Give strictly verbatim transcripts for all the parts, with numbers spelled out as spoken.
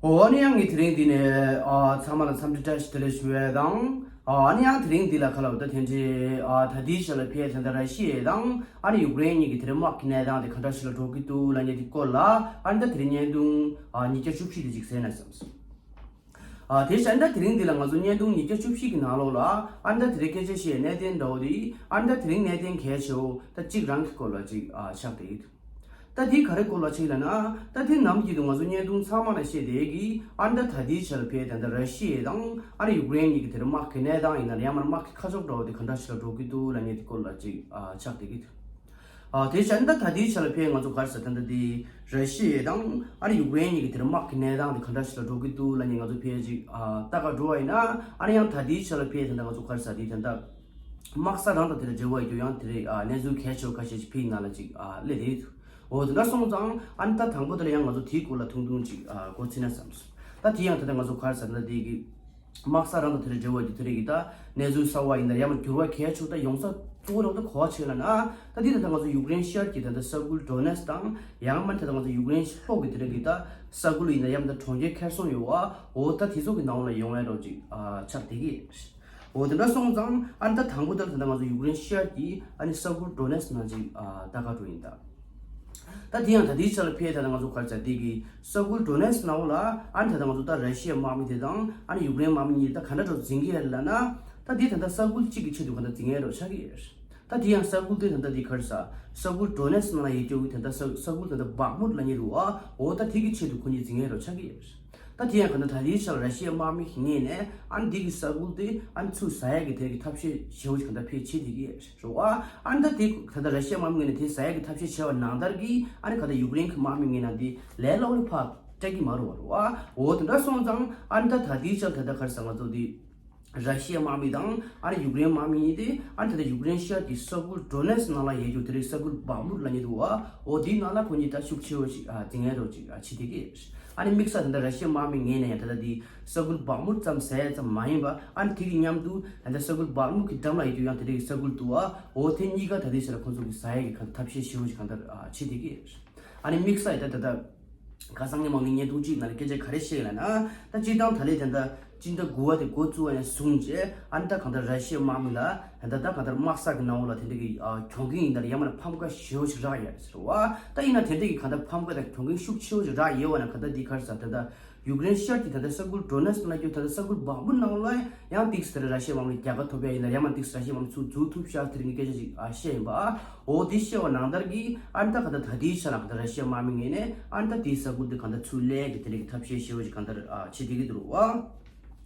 ཨོ་ཨ་ནི་ཡང་ངས་དེ་རིང་འདི་ནས་ཨ་ཚང་མ་ལ་འཚམས་འདྲི་བཀྲ་ཤིས་བདེ་ལེགས་ཞུ་ཡས་དང་། ཨ་ཨ་ནི་ཡང་དེ་རིང་འདི་ལ་ཁ་ལ་བ་ད་དེ་འདྲའི་ཨ་ད་ལྟའི་ཆ་ལ་ཕེ་ད་ལྟ་ར་ཤི་ཡ་དང་ཨ་ནི་ཡུཀ་རེན་གཉིས་ཀྱི་དེ་རིང་དམག་གི་གནས་སྟངས་དེ་ག་འདྲ་ཞིག་ལ་འགྲོ་གི་འདུག་ལབ་མཁན་དེ་སྐོར་ལ་ཨ་ནི་ད་དེ་རིང་བརྙན་ཐུང་ཨ་ཉིས་བརྒྱ་བཅུ་བཞི་དེ་ཅིག་གསན་ན་བསམ་སོང་། ཨ་དེ་བཞིན་ད་དེ་རིང་འདི་ལ་ང་ཚོ་བརྙན་ཐུང་ཉིས་བརྒྱ་བཅུ་བཞི་གི་ནང་ལོགས་ལ་ཨ་ནི་ད་དེ་རིང་སྐད་ཆ་བཤད་གནད་དོན་འདྲ་བོ་དེ་ཨ་ནི་ད་དེ་རིང་གནད་དོན་གལ་ཆེ་བོ་ད་གཅིག་རང་གི་སྐོར་ལ་ཅིག་ཨ་ཆགས་བསྡད་ཡོད། ད་དེ་ག་རེ་སྐོར་ལ་ཆགས་ལབ་ན། ད་དེ་ནམ་རྒྱུན་དུ་ང་ཚོ་བརྙན་ཐུང་ཚང་མ་ནང་བཤད་བསྡད་ཀྱི་ཨ་ནི་ད་ད་ལྟའི་ཆར་ཕེ་ད་ལྟ་ར་ཤི་ཡ་དང་ཨ་ནི་ཡུཀ་རེན་གཉིས་ཀྱི་དེར་དམག་གི་གནས་སྟངས་ཡིན་ན་ཡང་མར་དམག་གི་ཁ་ཕྱོགས་འདྲ་བོ་དེ་ག་འདྲ་ཞིག་ལ་འགྲོ་གི་འདུག་ལབ་མཁན་དེ་སྐོར་ལ་ཅིག་ཨ་ཆགས་བསྡད་ཀྱི་འདུག་ཨ་དེ་བཞིན་ད་ད་ལྟའི་ཆར་ཕེ་ང་ཚོ་ག་རེ་ཟ་ད་ལྟ་དེ་ར་ཤི་ཡ་དང་ཨ་ནི་ཡུཀ་རེན་གཉིས་ཀྱི་དེར་དམག་གི་གནས་སྟངས་དེ་ག་འདྲ་ཞིག་ལ་འགྲོ་གི་འདུག་ལབ་མཁན་ང་ཚོ་ཕེ་ཅིག་ཨ་ལྟ་ག་འགྲོ་བ་ཡིན་ན་ཨ་ནི་ཡང་ད་ལྟའི་ཆར་ཕེ་ད་ལྟ་ང་ཚོ་ག་རེ་ཟ་དེ་ད་ལྟ། དམག་ས་རང་དང་དེ་ལ་འབྲེལ་བ་ཡོད་ཡང་དེ་རེད་ཨ་གནས་ཚུལ་གལ་ཆེ་བ་ཁ་ཤས་ཤིག་ཕིག་ནང་ལ་ཅིག་ཨ་སླེབས་རེད། འོ་དེ་འདྲ་སོང་ཙང་ཨ་ནི་ད་དང་པོ་དེ་ལ་ཡང་ང་ཚོ་དེའི་སྐོར་ལ་ཐུང་ཐུང་ཅིག་ཨ་འགོ་ཚུགས་ན་བསམ་སོང་། ད་དེ་ཡང་ད་ལྟ་ང་ཚོ་ག་རེ་ཟ་ན་དེ་གི་དམག་ས་རང་དང་དེ་ལ་འབྲེལ་བ་ཡོད་དེ་རེད་གི་ད་གནས་ཚུལ་གསར་བ་ཡིན་ན་ཡང་མ་འགྱུར་བ་གལ་ཆེ་བ་ད་ཡོང་ས་གཙོ་བོ་རང་ད་གོ་བ་ཆེ་ལ་ན་ད་དེ་ད་ལྟ་ང་ཚོ་ཡུཀ་རེན་ཤར་གྱི་ད་ལྟ་ས་ཁུལ་ཌོ་ནེ་སི་དང་ཡང་མ་ད་ལྟ་ང་ཚོ་ཡུཀ་རེན་ལྷོ་གི་དེ་རེད་གི་ད་ས་ཁུལ་ཡིན་ན་ཡང་ད་གྲོང་ཁྱེར་ཁེར་སོང་ཡོད་བ་འོ་ད་དེ་ཚོ་གི་ནང་ལ་ཡོང་ཡ་རོགས་ཅིག་ཨ་ཆགས་བསྡད་གི་འོ་དེ་འདྲ་སོང་ཙང་ཨ་ནི་ད་དང་པོ་ལྟར་ད་ལྟ་ང་ཚོ་ཡུཀ་རེན་ཤར་གྱི་ཨ་ནི་ས་ཁུལ་ཌོ་ནེ་སི་ནང་ཅིག་ཨ་ལྟ་ག་འགྲོ་ཡིན་ད། ད་དེ་ཡང་ད་ལྟའི་ཆ་ལ་ཕེ་ད་ལྟ་ང་ཚོ་ག་རེ་ཟ་དེ་གི་ས་ཁུལ་ཌོ་ནེ་སི་ནང་ལ་ཨ་ནི་ད་ལྟ་ང་ཚོ་ད་ར་ཤི་ཡའི་དམག་མི་དེ་དང་ཨ་ནི་ཡུཀ་རེན་དམག་མི་གཉིས་ད་ག་འདྲ་འགྲོ་འཛིང་གི་ཡོད་ལབ་ན། ད་དེ་ད་ལྟ་ས་ཁུལ་གཅིག་གི་ཆེད་དུ་ག་འདྲ་འཛིང་ཡོད་རོགས་ཆགས་ཀྱི་ཡོད། ད་དེ་ཡང་ས་ཁུལ་དེ་ད་ལྟ་དེ་ག་རེ་ཟ་ས་ཁུལ་ཌོ་ནེ་སི་ནང་ལ་ཡོད་རྒྱུ་གི་ད་ལྟ་ས་ས་ཁུལ་ད་ལྟ་བག་མུད་ལབ་མཁན་རེད་བ། འོ་ད་དེ་གི་ཆེད་དུ་ཁོ་གཉིས་འཛིང་ཡོད་རོགས་ཆགས་ཀྱི་ཡོད། ད་དེ་ཡང་ག་ན་ད་ལྟའི་ཆར་ར་ཤི་ཡའི་དམག་མི་ཞིག་ངེས་ནས་ཨ་ནི་འདི་གི་ས་ཁུལ་དེ་ཨ་ནི་ཚུར་ཟ་ཡག་གི་དེ་གི་ཐབས་ཤེས་ཞེ་པོ་ཞིག་ག་ད་ཕེ་བྱེད་དེ་གི་རེད་བ། ཨ་ནི་ད་དེ་ད་ལྟ་ར་ཤི་ཡའི་དམག་མི་ངོས་ནས་དེ་ཟ་ཡག་གི་ཐབས་ཤེས་བྱས་པ་ནང་ལྟར་གི་ཨ་ནི་ག་ད་ཡུཀ་རེན་གི་དམག་མི་ངོས་ནས་འདི་ལས་སླ་པོ་ཕར་སྤྲད་ཀྱི་མ་རེད་བ་རེད་བ། འོ་དེ་འདྲ་སོང་ཙང་ཨ་ནི་ད་ད་ལྟའི་ཆར་ད་ལྟ་ག་རེ་ཟ་ང་ཚོ་འདི་ར་ཤི་ཡའི་དམག་མི་དང་ཨ་ནི་ཡུཀ་རེན་དམག་མི་གཉིས་དེ་ཨ་ནི་ད་ལྟ་ཡུཀ་རེན་ཤར་གྱི་ས་ཁུལ་ཌོ་ནེ་སི་ནང་ལ་ཡོད་རྒྱུ་དེ་རིང་ས་ཁུལ་བག་མུད་ལབ་མཁན་འདུག་བ། འོ་དེའི་ནང་ལ་ཁོ་གཉིས་ད་ཤུགས་ཆེ་བོ་ཞིག་ཨ་འཛིང་ཡག་རོགས་ཅིག་ཨ་བྱེད་དེ་གི་རེད། ཨ་ནི་དམིགས་བསལ་ད་ལྟ་ར་ཤི་ཡའི་དམག་མི་ངོས་ནས་ཡང་ད་ལྟ་འདི་ས་ཁུལ་བག་མུད་ཙམ་ཟ་ཡག་ཙམ་མ་ཡིན་པ་ཨ་ནི་དེ་གི་མཉམ་དུ་ད་ལྟ་ས་ཁུལ་བག་མུད་ཀྱི་འགྲམ་ལ་ཡོད་རྒྱུ་ཡང་དེ་འདྲ་གི་ས་ཁུལ་འདུག་བ། འོ་དེ་གཉིས་ཀ་ད་ལྟའི་ཆར་ཁོང་ཚོ་གི་ཟ་ཡག་གི་ག་ཐབས་ཤེས་ཞེ་པོ་ཞིག་གང་ལྟར་ཨ་བྱེད་དེ་གི་རེད། ཨ་ནི་དམིགས་བསལ་ད་ད་ད་ཁ་སང་ཉིན་མ་ངའི་བརྙན་ཐུང་གཅིག་ནང་ལ་སྐད་ཆ་ག་རེ་བཤད་ལབ་ན། ད་སྤྱིར་བཏང་ད་ལྟའི་ད་ལྟ་སྤྱི་ཟླ་དགུ་པ་དེ་འགོ་བཙུགས་པ་ནས་བཟུང་རྗེས་ཨ་ནི་ད་གང་ལྟར་ར་ཤི་ཡའི་དམག་མི་ལ་ད་ལྟ་ད་གང་ལྟར་དམག་ས་གི་ནང་འོག་ལ་དེ་འདྲ་གི་ཨ་གྱོང་གུན་ཡིན་ད་ལ་ཡང་མིན་ན་ཕམ་ཁ་ཞེ་པོ་ཞིག་རག་ཡོད་ཟེར་བ། ད་ཡིན་ན་དེ་འདྲ་གི་གང་ལྟར་ཕམ་ཁ་དང་གྱོང་གུན་ཤུགས་ཆེ་བོ་ཞིག་རག་ཡོད་པ་ན་གང་ལྟར་འདི་ག་རེ་ཟ་ད་ལྟ་ཡུཀ་རེན་ཤར་གྱི་ད་ལྟ་ས་ཁུལ་ཌོ་ནེ་སི་ལབ་རྒྱུ་ད་ལྟ་ས་ཁུལ་བག་མུད་ནང་ལ་ཡང་ཏིག་ཙམ་ར་ཤི་ཡའི་དམག་མི་རྒྱལ་ཁ་ཐོབ་ཡ་ཡིན་ན་ཡང་མིན་ན་ཏིག་ཙམ་ར་ཤི་ཡའི་དམག་མི་ཚུར་འཛུལ་ཐུབ་ཤག་དེ་རིང་གི་སྐད་ཆ་ཞིག་ཨ་བཤད་ཡིན་པ། འོ་དེ་བཤད་པ་ནང་ལྟར་གྱི་ཨ་ནི་ད་ག་ད་ད་ལྟའི་ཆ་ལ་ག་ད་ར་ཤི་ཡའི་དམག་མི་ངོས་ནས་ཨ་ནི་ད་དེའི་ས་ཁུལ་དེ་ག་ད་ཚུར་ལེན་གྱི་དེ་རིང་གི་ཐབས་ཤེས་ཞེ་པོ་ཞིག་གང་ལྟར་ཨ་བྱེད་བསྡད་ཀྱི་འདུག་བ།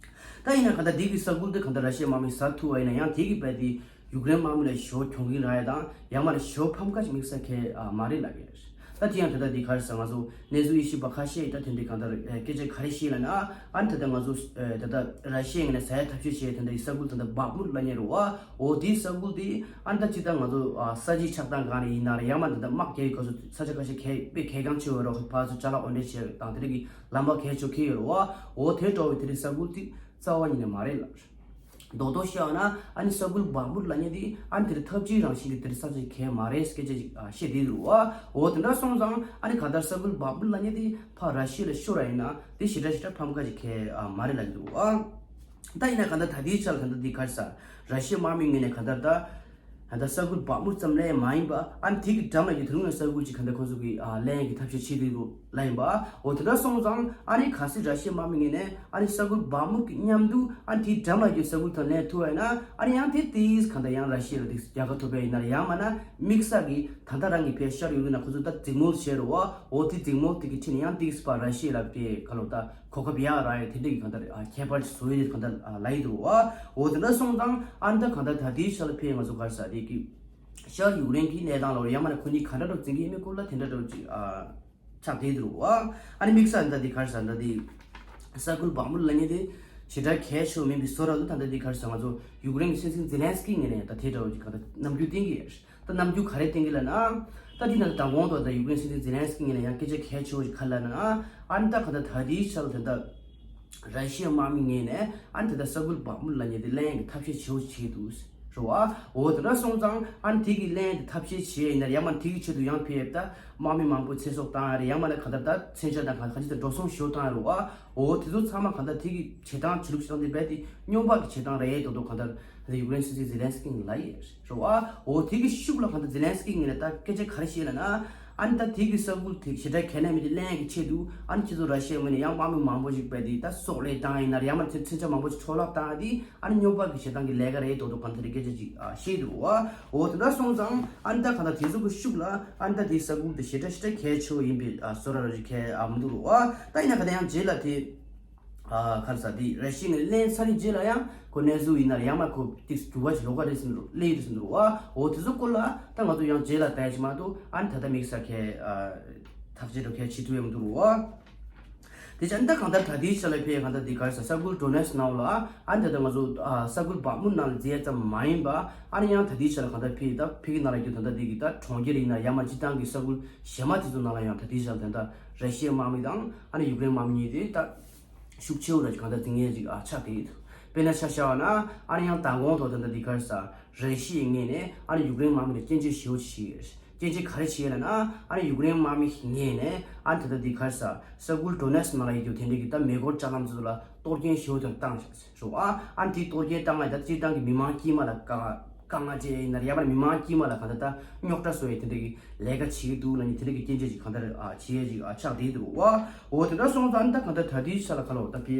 ད་ཡིན་ན་ག་ད་དེ་གི་ས་ཁུལ་དེ་ག་ད་ར་ཤི་ཡའི་དམག་མི་ཟ་ཐུབ་པ་ཡིན་ན་ཡང་དེ་གི་རྦད་དེ་ཡུཀ་རེན་དམག་མི་ལ་ཞེ་པོ་གྱོང་གུན་རག་ཡ་དང་ཡང་མ་ལ་ཞེ་པོ་ཕམ་ཁ་ཞིག་དམིགས་བསལ་གང་ཡང་ཨ་མ་རེད་ལབ་ཀྱི་རེད། ད་དེ་ཡང་ད་ལྟ་འདི་ག་རེ་ཟ་ང་ཚོ་གནས་ཚུལ་དབྱེ་ཞིབ་པ་ཁ་ཤས་ད་དེ་འདྲའི་གང་ལྟར་ཨ་སྐད་ཆ་ག་རེ་བཤད་ལབ་ན་ཨ་ནི་ད་ལྟ་ང་ཚོ་ཨ་ད་ལྟ་ར་ཤི་ཡའི་ངོས་ནས་ཟ་ཡ་ཐབས་ཤེས་བྱས་དེ་འདྲའི་ས་ཁུལ་ད་ལྟ་བག་མུད་ལབ་མཁན་རེད་བ། འོ་དེའི་ས་ཁུལ་དེ་ཨ་ནི་ད་སྤྱིར་བཏང་ང་ཚོ་ཨ་ས་ཆའི་ཆགས་སྟངས་སྒང་ནས་ཡིན་ན་རེད་ཡང་མ་ད་ལྟ་དམག་རྒྱག་ཡུལ་ག་ཚོད་ས་ཆ་ཁ་ཤས་གལ་དཔེ་གལ་འགངས་ཆེ་བོ་རོགས་ཕར་ཚུར་ཅ་ལག་འོར་འདྲེན་བྱས་དང་དེ་འདྲ་གི་ལམ་པ་གལ་ཆེ་བོ་འཁེལ་ཡོད་རེད་བ། འོ་དེ་འདྲ་བའི་དེ་འདྲའི་ས་ཁུལ་དེ་རྩ་བ་ཉིད་ནས་མ་རེད་ལབ། རྡོག་རྡོག་བཤད་པ་ན་ཨ་ནི་ས་ཁུལ་བག་མུད་ལབ་མཁན་དེ་ཨ་ནི་དེ་འདྲའི་འཐབ་ཇུས་རང་བཞིན་གྱི་དེ་འདྲའི་ས་ཆ་གལ་མ་རེད་སྐད་ཆ་ཞིག་ཨ་བཤད་བསྡད་འདུག་བ། འོ་དེ་འདྲ་སོང་ཙང་ཨ་ནི་གང་ལྟར་ས་ཁུལ་བག་མུད་ལབ་མཁན་དེ་ཕར་ར་ཤི་ཡ་ལ་ཤོར་བ་ཡིན་ན་དེ་ཞེ་དྲག་ཞེ་དྲག་ཕམ་ཁ་ཞིག་གལ་ཨ་མ་རེད་ལབ་འདུག་བ། ད་ཡིན་ན་གང་ལྟར་ད་ལྟའི་ཆར་གང་ལྟར་འདི་ག་རེ་ཟ་ར་ཤི་ཡའི་དམག་མི་ངོས་ནས་གང་ལྟར་ད། ད་ལྟ་ས་ཁུལ་བག་མུད་ཙམ་ལས་མ་ཡིན་པ་ཨ་ནི་དེ་གི་འགྲམ་ལ་ཡོད་དེ་རུང་ཡང་ས་ཁུལ་ཅིག་ག་འདྲ་ཁོང་ཚོ་གི་ཨ་ལེན་གྱི་ཐབས་ཤེས་བྱེད་དེ་རུ་ལ་ཡིན་པ། འོ་དེ་འདྲ་སོང་ཙང་ཨ་ནི་གལ་སྲིད་ར་ཤི་ཡའི་དམག་མི་ངོས་ནས་ཨ་ནི་ས་ཁུལ་བག་མུད་ཀྱི་མཉམ་དུ་ཨ་ནི་དེའི་འགྲམ་ལ་ཡོད་ས་ཁུལ་དང་ལེན་ཐུབ་པ་ཡིན་ན་ཨ་ནི་ཡང་དེ་ཏིས་ག་འདྲ་ཡང་ར་ཤི་ཡ་ལ་ཏིས་རྒྱལ་ཁ་ཐོབ་པ་ཡིན་ན་ཡང་མིན་ན་དམིགས་བསལ་གྱི་ད་ལྟ་རང་གི་ཕའི་ཤར་ཡུཀ་རེན་ན་ཁོང་ཚོ་ད་འཛིང་མོལ་བྱས་རུ་བ། འོ་དེ་འཛིང་མོལ་དེ་གི་ཁྲིད་ནས་ཡང་ཏིས་པ་ར་ཤི་ཡ་ལ་ཏེ་ག་ལོ་ད། གོ་སྐབས་ཡག་རག་ཡ་དེ་འདྲ་གི་གང་ལྟར་ཨ་ཁྱད་པར་བཟོ་ཡི་གང་ལྟར་ཨ་ལབ་ཡི་འདུག་བ། འོ་དེ་འདྲ་སོང་ཙང་ཨ་ནི་ད་གང་ལྟར་ད་ལྟའི་ཆ་ལ་ཕེ་ང་ཚོ་ག་རེ་ཟ་དེ་གི་ཤར་ཡུཀ་རེན་གྱི་གནས་སྟངས་ལ་ཡང་མ་ན་ཁོ་གཉིས་ག་འདྲ་འདྲ་འཛིང་གི་ཡིན་མིན་སྐོར་ལ་དེ་འདྲ་འདྲ་ཅིག་ཨ་ཆགས་བསྡད་འདུག་བ། ཨ་ནི་དམིགས་བསལ་ད་དེ་ག་རེ་ཟ་ད་དེ་ས་ཁུལ་བག་མུད་ལབ་མཁན་དེ་ཞེ་དྲག་གལ་ཆེ་བ་མིན་པའི་བཟོ་འདྲ་འདུག་ད་ད་དེ་ག་རེ་ཟ་ང་ཚོ་ཡུཀ་རེན་གྱི་སྲིད་འཛིན་ཛེ་ལན་སི་ཀི་ངོས་ནས་ད་དེ་འདྲ་བ་ཅིག་གང་ལྟར་རྣམ་འགྱུར་བསྟན་གི་ཡོད། ད་རྣམ་འགྱུར་ག་རེ་བསྟན་གི་ལབ་ན། ད་འདི་ན་མདང་དགོང་དུ་ད་ཡུཀ་རེན་སྲིད་འཛིན་ཛེ་ལན་སི་ཀི་ངོས་ནས་ཡང་སྐད་ཆ་གལ་ཆེ་བོ་ཞིག་ག་ལབ་ན། ཨ་ནི་ད་ག་ད་ད་དེའི་ཆར་ད་ད་ར་ཤི་ཡའི་དམག་མི་ངོས་ནས་ཨ་ནི་ད་ད་ས་ཁུལ་བག་མུད་ལབ་མཁན་དེ་ལེན་གི་ཐབས་ཤེས་ཆེ་བོ་ཞིག་བྱེད་ཀྱི་འདུག་རེད་བ། འོ་དེ་འདྲ་སོང་ཙང་ཨ་ནི་དེ་གི་ལན་དེ་ཐབས་ཤེས་བྱས་ཡིན་ན་རེད། ཡང་མ་དེ་གི་ཆེད་དུ་ཡང་ཕེབས་ད་དམག་མི་མང་པོ་ཚེ་སྲོག་བཏང་ཡ་རེད། ཡང་མ་ན་ག་ད་ད་མཚོན་ཆ་དང་ག་ག་ཅི་ད་འགྲོ་སོང་ཞེ་པོ་བཏང་ཡ་རེད་བ། འོ་དེ་ཚོ་ཚང་མ་ག་ད་དེ་གི་བྱེད་སྟངས་ཆོས་ལུགས་བྱེད་སྟངས་དེ་རྦད་དེ་སྨྱོན་པ་གི་བྱེད་སྟངས་རེད་མདོག་མདོག་ག་ད་ད་ཡུཀ་རེན་སྲིད་འཛིན་ཛེ་ལན་སི་ཀི་ལ་ཡིན་རེད་བ། འོ་དེ་གི་ཤུགས་ལ་ག་ད་ཛེ་ལན་སི་ཀི་ངོས་ནས་ད་སྐད་ཆ་ག་རེ་བཤད་ལབ་ན། ཨ་ནི་ད་དེ་གི་ས་ཁུལ་དེ་ཞེ་དྲག་གལ་གནད་མེད་དེ་ལེན་གི་ཆེད་དུ་ཨ་ནི་ཁྱེད་ཚོ་ར་ཤི་ཡའི་ངོས་ནས་ཡང་དམག་མི་མང་པོ་ཞིག་རྦད་དེ་ད་སྲོག་བློས་བཏང་ཡིན་ན་རེད། ཡང་མ་མཚོན་ཆ་མང་པོ་ཞིག་འཕྲོ་བརླག་བཏང་ཡ་དེ་ཨ་ནི་སྨྱོན་པ་གི་བྱེད་སྟངས་ཀྱི་ལས་ཀ་རེད་མདོག་མདོག་ག་ད་དེ་འདྲའི་སྐད་ཆ་ཅིག་ཨ་བཤད་འདུག་བ། འོ་དེ་འདྲ་སོང་ཙང་ཨ་ནི་ད་ག་ད་དེ་ཚོ་གི་ཤུགས་ལ་ཨ་ནི་ད་དེ་ས་ཁུལ་དེ་ཞེ་དྲག་ཞེ་དྲག་གལ་ཆེ་བོ་ཡིན་པའི་ཨ་བཟོ་འདྲ་ར་ཅིག་གལ་ཨ་མི་འདུག་རེད་བ། ད་ཡིན་ན་ག་ད་ཡང་རྗེས་ལ་དེ་ཨ་ག་རེ་ཟ་དེ་ར་ཤི་ཡ་ནས་ལེན་ཚར་རྗེས་ལ་ཡང་ཁོ་གནས་ཚུལ་ཡིན་ན་ཡང་མ་ཁོ་ཏིག་འགྱུར་བ་ཞིག་ལོག་ག་རེད་ཟེར་འདུག་ལེ་ཡོད་ཟེར་འདུག་བ། འོ་དེ་ཚོ་སྐོར་ལ་ད་ང་ཚོ་ཡང་རྗེས་ལ་ལྟ་ཡ་ཅིག་མ་གཏོགས་ཨ་ནི་ད་ལྟ་དམིགས་བསལ་གལ་ཨ་ཐག་གཅོད་འགྲོ་གལ་ཆེ་ཐུབ་ཡ་མི་འདུག་བ། དེ་ཅང་ད་གང་ལྟར་ད་ལྟའི་ཆ་ལ་ཕེ་གང་ལྟར་འདི་གར་ས་ས་ཁུལ་ཌོ་ནེ་སི་ནང་ལ་ཨ་ནི་ད་ལྟ་ང་ཚོ་ཨ་ས་ཁུལ་བག་མུ་ནང་ལ་འཛེགས་ཙམ་མ་ཡིན་པ་ཨ་ནི་ཡང་ད་ལྟའི་ཆ་ལ་གང་ལྟར་ཕེ་ད་ཕེ་གི་ནང་ལ་རྒྱུ་ད་ལྟ་འདི་གི་ད་གྲོང་ཁྱེར་ཡིན་ན་ཡང་མ་སྤྱི་བཏང་གི་ས་ཁུལ་གཞན་མ་དེ་ཚོ་ནང་ལ་ཡང་ད་ལྟའི་ཆ་ལ་ད་ལྟ་ར་ཤི་ཡའི་དམག་མི་དང་ཨ་ནི་ཡུཀ་རེན་དམག་མི་གཉིས་དེ་ད་ཤུགས་ཆེ་བོ་ར་གང་ལྟར་འཛིང་ངེས་ཅིག་ཨ་ཆགས་བསྡད་ཡོད། དཔེར་ན་ཆ་བཞག་པ་ན་ཨ་ནི་ཡང་མདང་དགོང་ཐོག་ད་ལྟ་འདི་གར་ས་ར་ཤི་ཡའི་ངོས་ནས་ཨ་ནི་ཡུཀ་རེན་དམག་མི་ལ་སྐྱོན་བརྗོད་ཞེ་པོ་ཅིག་བྱས་ཡོད། སྐྱོན་བརྗོད་ག་རེ་བྱས་ལབ་ན། ཨ་ནི་ཡུཀ་རེན་དམག་མི་ཞིག་ངོས་ནས་ཨ་ནི་ད་ལྟ་འདི་གར་ས་ས་ཁུལ་ཌོ་ནེ་སི་ནང་ལ་ཡོད་རྒྱུ་དེ་འདྲའི་གི་ད་མེ་འཁོར་ལྕགས་ལམ་ཚོ་ལ་གཏོར་སྐྱོན་ཞེ་པོ་ཅིག་བཏང་ཞེས་ཞུ་བ། ཨ་ནི་དེའི་གཏོར་སྐྱོན་བཏང་ལ་ད་སྤྱིར་བཏང་གི་མི་མང་དཀྱུས་མ་ལ་དཀའ་དཀའ་ངལ་སྤྲད་ཡིན་ན་ཡང་མ་མི་མང་དཀྱུས་མ་ལ་གང་ལྟར་ད་རྙོག་དྲ་བཟོ་ཡི་དེ་འདྲའི་གི་ལས་ཀ་བྱེད་ཀྱི་འདུག་ལབ་ནི་དེ་འདྲའི་གི་སྐྱོན་བརྗོད་ཅིག་གང་ལྟར་ཨ་བྱེད་ཡས་ཅིག་ཨ་ཆགས་བསྡད་འདུག་བ། འོ་དེ་འདྲ་སོང་ཙང་ཨ་ནི་ད་གང་ལྟར་ད་ལྟའི་ཆ་ལ་ག་ལ་བ་ད་ཕི་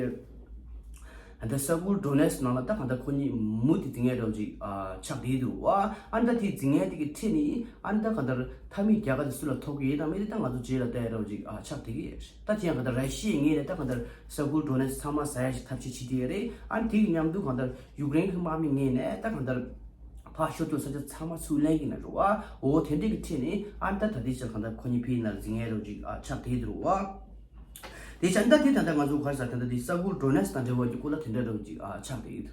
ཨ་ད་ས་ཁུལ་ཌོ་ནེ་སི་ནང་ལ་ད་གང་ལྟར་ཁོ་གཉིས་མུ་མཐུད་འཛིང་ངེས་འདྲ་བོ་ཅིག་ཨ་ཆགས་བསྡད་འདུག་བ། ཨ་ནི་ད་དེ་འཛིང་ངེས་དེ་གི་ཁྲོད་ནས་ཨ་ནི་ད་གང་ལྟར་མཐའ་མའི་རྒྱལ་ཁ་དེ་སུ་ལ་ཐོབ་ཀྱི་ཡོད་དམ་མེད་དེ་ད་ང་ཚོ་རྗེས་ལ་བལྟ་ཡ་འདྲ་བོ་ཅིག་ཨ་ཆགས་བསྡད་ཀྱི་ཡོད། ད་དེ་ཡང་གང་ལྟར་ར་ཤི་ཡའི་ངོས་ནས་ད་གང་ལྟར་ས་ཁུལ་ཌོ་ནེ་སི་ཚང་མ་ཟ་ཡ་ཞིག་ཐབས་ཤེས་བྱེད་བསྡད་ཡོད་རེད། ཨ་ནི་དེ་གི་མཉམ་དུ་གང་ལྟར་ཡུཀ་རེན་གྱི་དམག་མི་ངོས་ནས་ད་གང་ལྟར་ཕར་ཤོར་དུས་ས་ཆ་ཚང་མ་ཚུར་ལེན་གྱི་ན་རུ་བ། འོ་དེ་འདྲའི་གི་ཁྲོད་ནས་ཨ་ནི་ད་ད་ལྟའི་ཆར་གང་ལྟར་ཁོ་གཉིས་ཕི་ཡིན་ན་འཛིང་ངེས་རུ་ཅིག་ཨ་ཆགས་བསྡད་འདུག་བ། དེ་ཆ་ད་དེ་ད་ལྟ་ང་ཚོ་ག་རེ་ཟ་ད་ལྟ་དེ་ས་ཁུལ་ཌོ་ནེ་སི་དང་འབྲེལ་བ་གི་སྐོར་ལ་དེ་འདྲ་རུ་ཅིག་ཨ་ཆགས་བསྡད་ཡོད།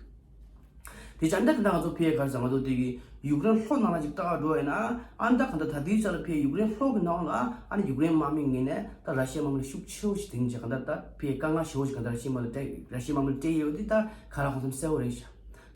དེ་ཆ་ད་ད་ལྟ་ང་ཚོ་ཕི་ཡ་ག་རེ་ཟ་ང་ཚོ་དེ་གི་ཡུཀ་རེན་ལྷོ་ནང་ལ་ཅིག་ལྟ་ག་འགྲོ་ཡིན་ན་ཨ་ནི་ད་གང་ལྟར་ད་ལྟའི་ཆར་ལ་ཕི་ཡ་ཡུཀ་རེན་ལྷོ་གི་ནང་ལ་ཨ་ནི་ཡུཀ་རེན་དམག་མི་ངོས་ནས་ད་ར་ཤི་ཡ་དམག་མི་ལ་ཤུགས་ཆེ་བོ་ཞིག་འཛིང་བྱས་གང་ལྟར་ད་ཕི་ཡ་དཀའ་ངལ་ཞེ་བོ་ཞིག་གང་ལྟར་ར་ཤི་ཡ་དམག་ལ་སྤྲད་ར་ཤི་ཡ་དམག་མི་ལ་སྤྲད་ཡོད་དེ་ད་ག་ར་ཧང་སང་གསལ་བོ་རེད་ཤག་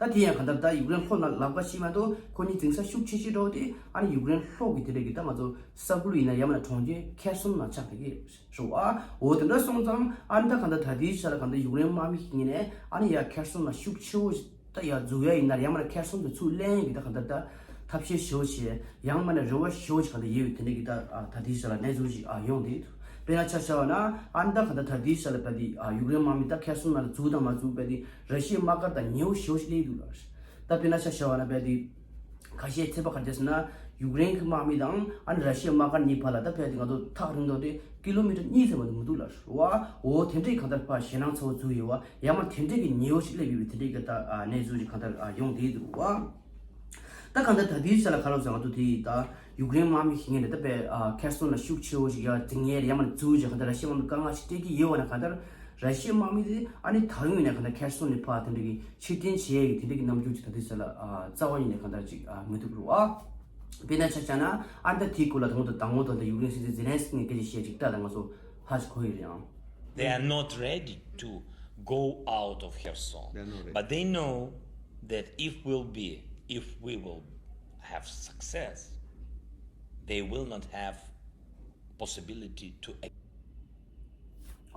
ད་དེ་ཡང་གང་ལྟར་ད་ཡུཀ་རེན་ལྷོ་ནང་ལབ་ཀ་ཤི་མ་གཏོགས་ཁོ་གཉིས་འཛིང་ས་ཤུགས་ཆེ་ཤོས་འགྲོ་དེ་ཨ་ནི་ཡུཀ་རེན་ལྷོ་གི་དེ་རེད་གི་ད་ང་ཚོ་ས་ཁུལ་ཡིན་ན་ཡ་མ་ན་གྲོང་ཁྱེར་ཁེར་སོན་ནང་ཆགས་དེ་གི་རེད་བ། འོ་དེ་འདྲ་སོང་ཙང་ཨ་ནི་ད་གང་ལྟར་ད་དེའི་ཆ་ལ་གང་ལྟར་ཡུཀ་རེན་དམག་མི་ཞིག་ངོས་ནས་ཨ་ནི་ཡ་ཁེར་སོན་ལ་ཤུགས་ཆེ་བོ་ཞིག་ད་ཡ་འཛུགས་ཡ་ཡིན་ན་ཡ་མ་ན་ཁེར་སོན་དུ་ཚུར་ལེན་གི་ད་གང་ལྟར་ད་ཐབས་ཤེས་ཞེ་བོ་ཞིག་ཡང་མ་ན་རེ་བ་ཞེ་བོ་ཞིག་གང་ལྟར་ཡོད་དེ་འདྲ་གི་ད་ད་དེའི་ཆ་ལ་གནས་ཚུལ་ཞིག་ཡོང་དེ་འདུག་དཔེར་ན་ཆ་བཞག་པ་ན་ཨ་ནི་ད་གང་ལྟར་ད་དེའི་ཆ་ལ་ད་དེ་ཡུཀ་རེན་དམག་མི་ད་ཁེར་སོན་ནང་ལ་འཛུལ་དང་མ་འཛུལ་བས་དེ་ར་ཤི་ཡའི་དམག་སྒར་དང་ཉེ་བོ་ཞེ་བོ་ཞིག་སླེབས་འདུག་ལ། ད་དཔེར་ན་ཆ་བཞག་པ་ན་བས་དེ་ཁ་ཤས་ཚོད་དཔག་ག་རེ་བྱས་ཟེར་ན་ཡུཀ་རེན་གྱི་དམག་མི་དང་ཨ་ནི་ར་ཤི་ཡའི་དམག་སྒར་གཉིས་བར་ལ་ད་བས་དེ་ང་ཚོ་ཐག་རིང་ཐོག་དེ་ཀི་ལོ་མི་ཊར་གཉིས་ཙམ་མ་གཏོགས་མི་འདུག་ལ། བ། འོ་དེ་འདྲའི་གང་ལྟར་ཕར་ཞེད་སྣང་ཚ་བོ་འཛུལ་ཡོད་བ། ཡང་མ་དེ་འདྲའི་གི་ཉེ་བོ་ཞིག་སླེབས་ཡོད་པའི་དེ་འདྲའི་གི་ད་ཨ་གནས་ཚུལ་ཞིག་གང་ལྟར་ཨ་ཡོང་བསྡད་འདུག་བ། ད་གང་ལྟར་ད་ལྟའི་ཆ་ལ་ག་ལབ་ཟེར་ང་ཚོ་དེ་ད་ཡུཀ་རེན་དམག་མི་ཞིག་ངེས་ནས་ད་བས་ཨ་ཁེར་སོན་ལ་ཤུགས་ཆེ་བོ་ཞིག་ཡ་འཛིང་ཡས་ཡང་མ་འཛུལ་ཞིག་གང་ལྟར་ར་ཤི་ཡའི་དམག་མི་དཀའ་ངལ་ཞིག་སྤྲད་ཀྱི་ཡོད་བ་ན་གང་ལྟར་ར་ཤི་ཡའི་དམག་མི་དེ་ཨ་ནི་ད་རུང་ཡིན་ན་གང་ལྟར་ཁེར་སོན་ནས་ཕར་དེ་འདྲའི་གི་ཕྱིར་འཐེན་བྱེད་ཡས་ཀྱི་དེ་འདྲའི་གི་རྣམ་འགྱུར་ཅིག་ད་ལྟའི་ཆ་ལ་ཨ་རྩ་བ་ཉིད་ནས་གང་ལྟར་ཅིག་ཨ་མི་ཐུབ་རུ་ཨ། དཔེར་ན་ཆ་བཞག་ན་ཨ་ནི་ད་དེའི་སྐོར་ལ་དང་པོ་དང་དང་པོ་དང་ད་ཡུཀ་རེན་སྲིད་འཛིན་ཛེ་ལན་སི་ཀི་ནས་སྐད་ཆ་བཤད་ཅིག་ལྟ་དང་ང་ཚོ་ཧ་ཅིག་གོ་ཡི་རེད་ཨང་། They are not ready to go out of Kherson. They are not ready. But they know that if will be, if we will have success, they will not have possibility to.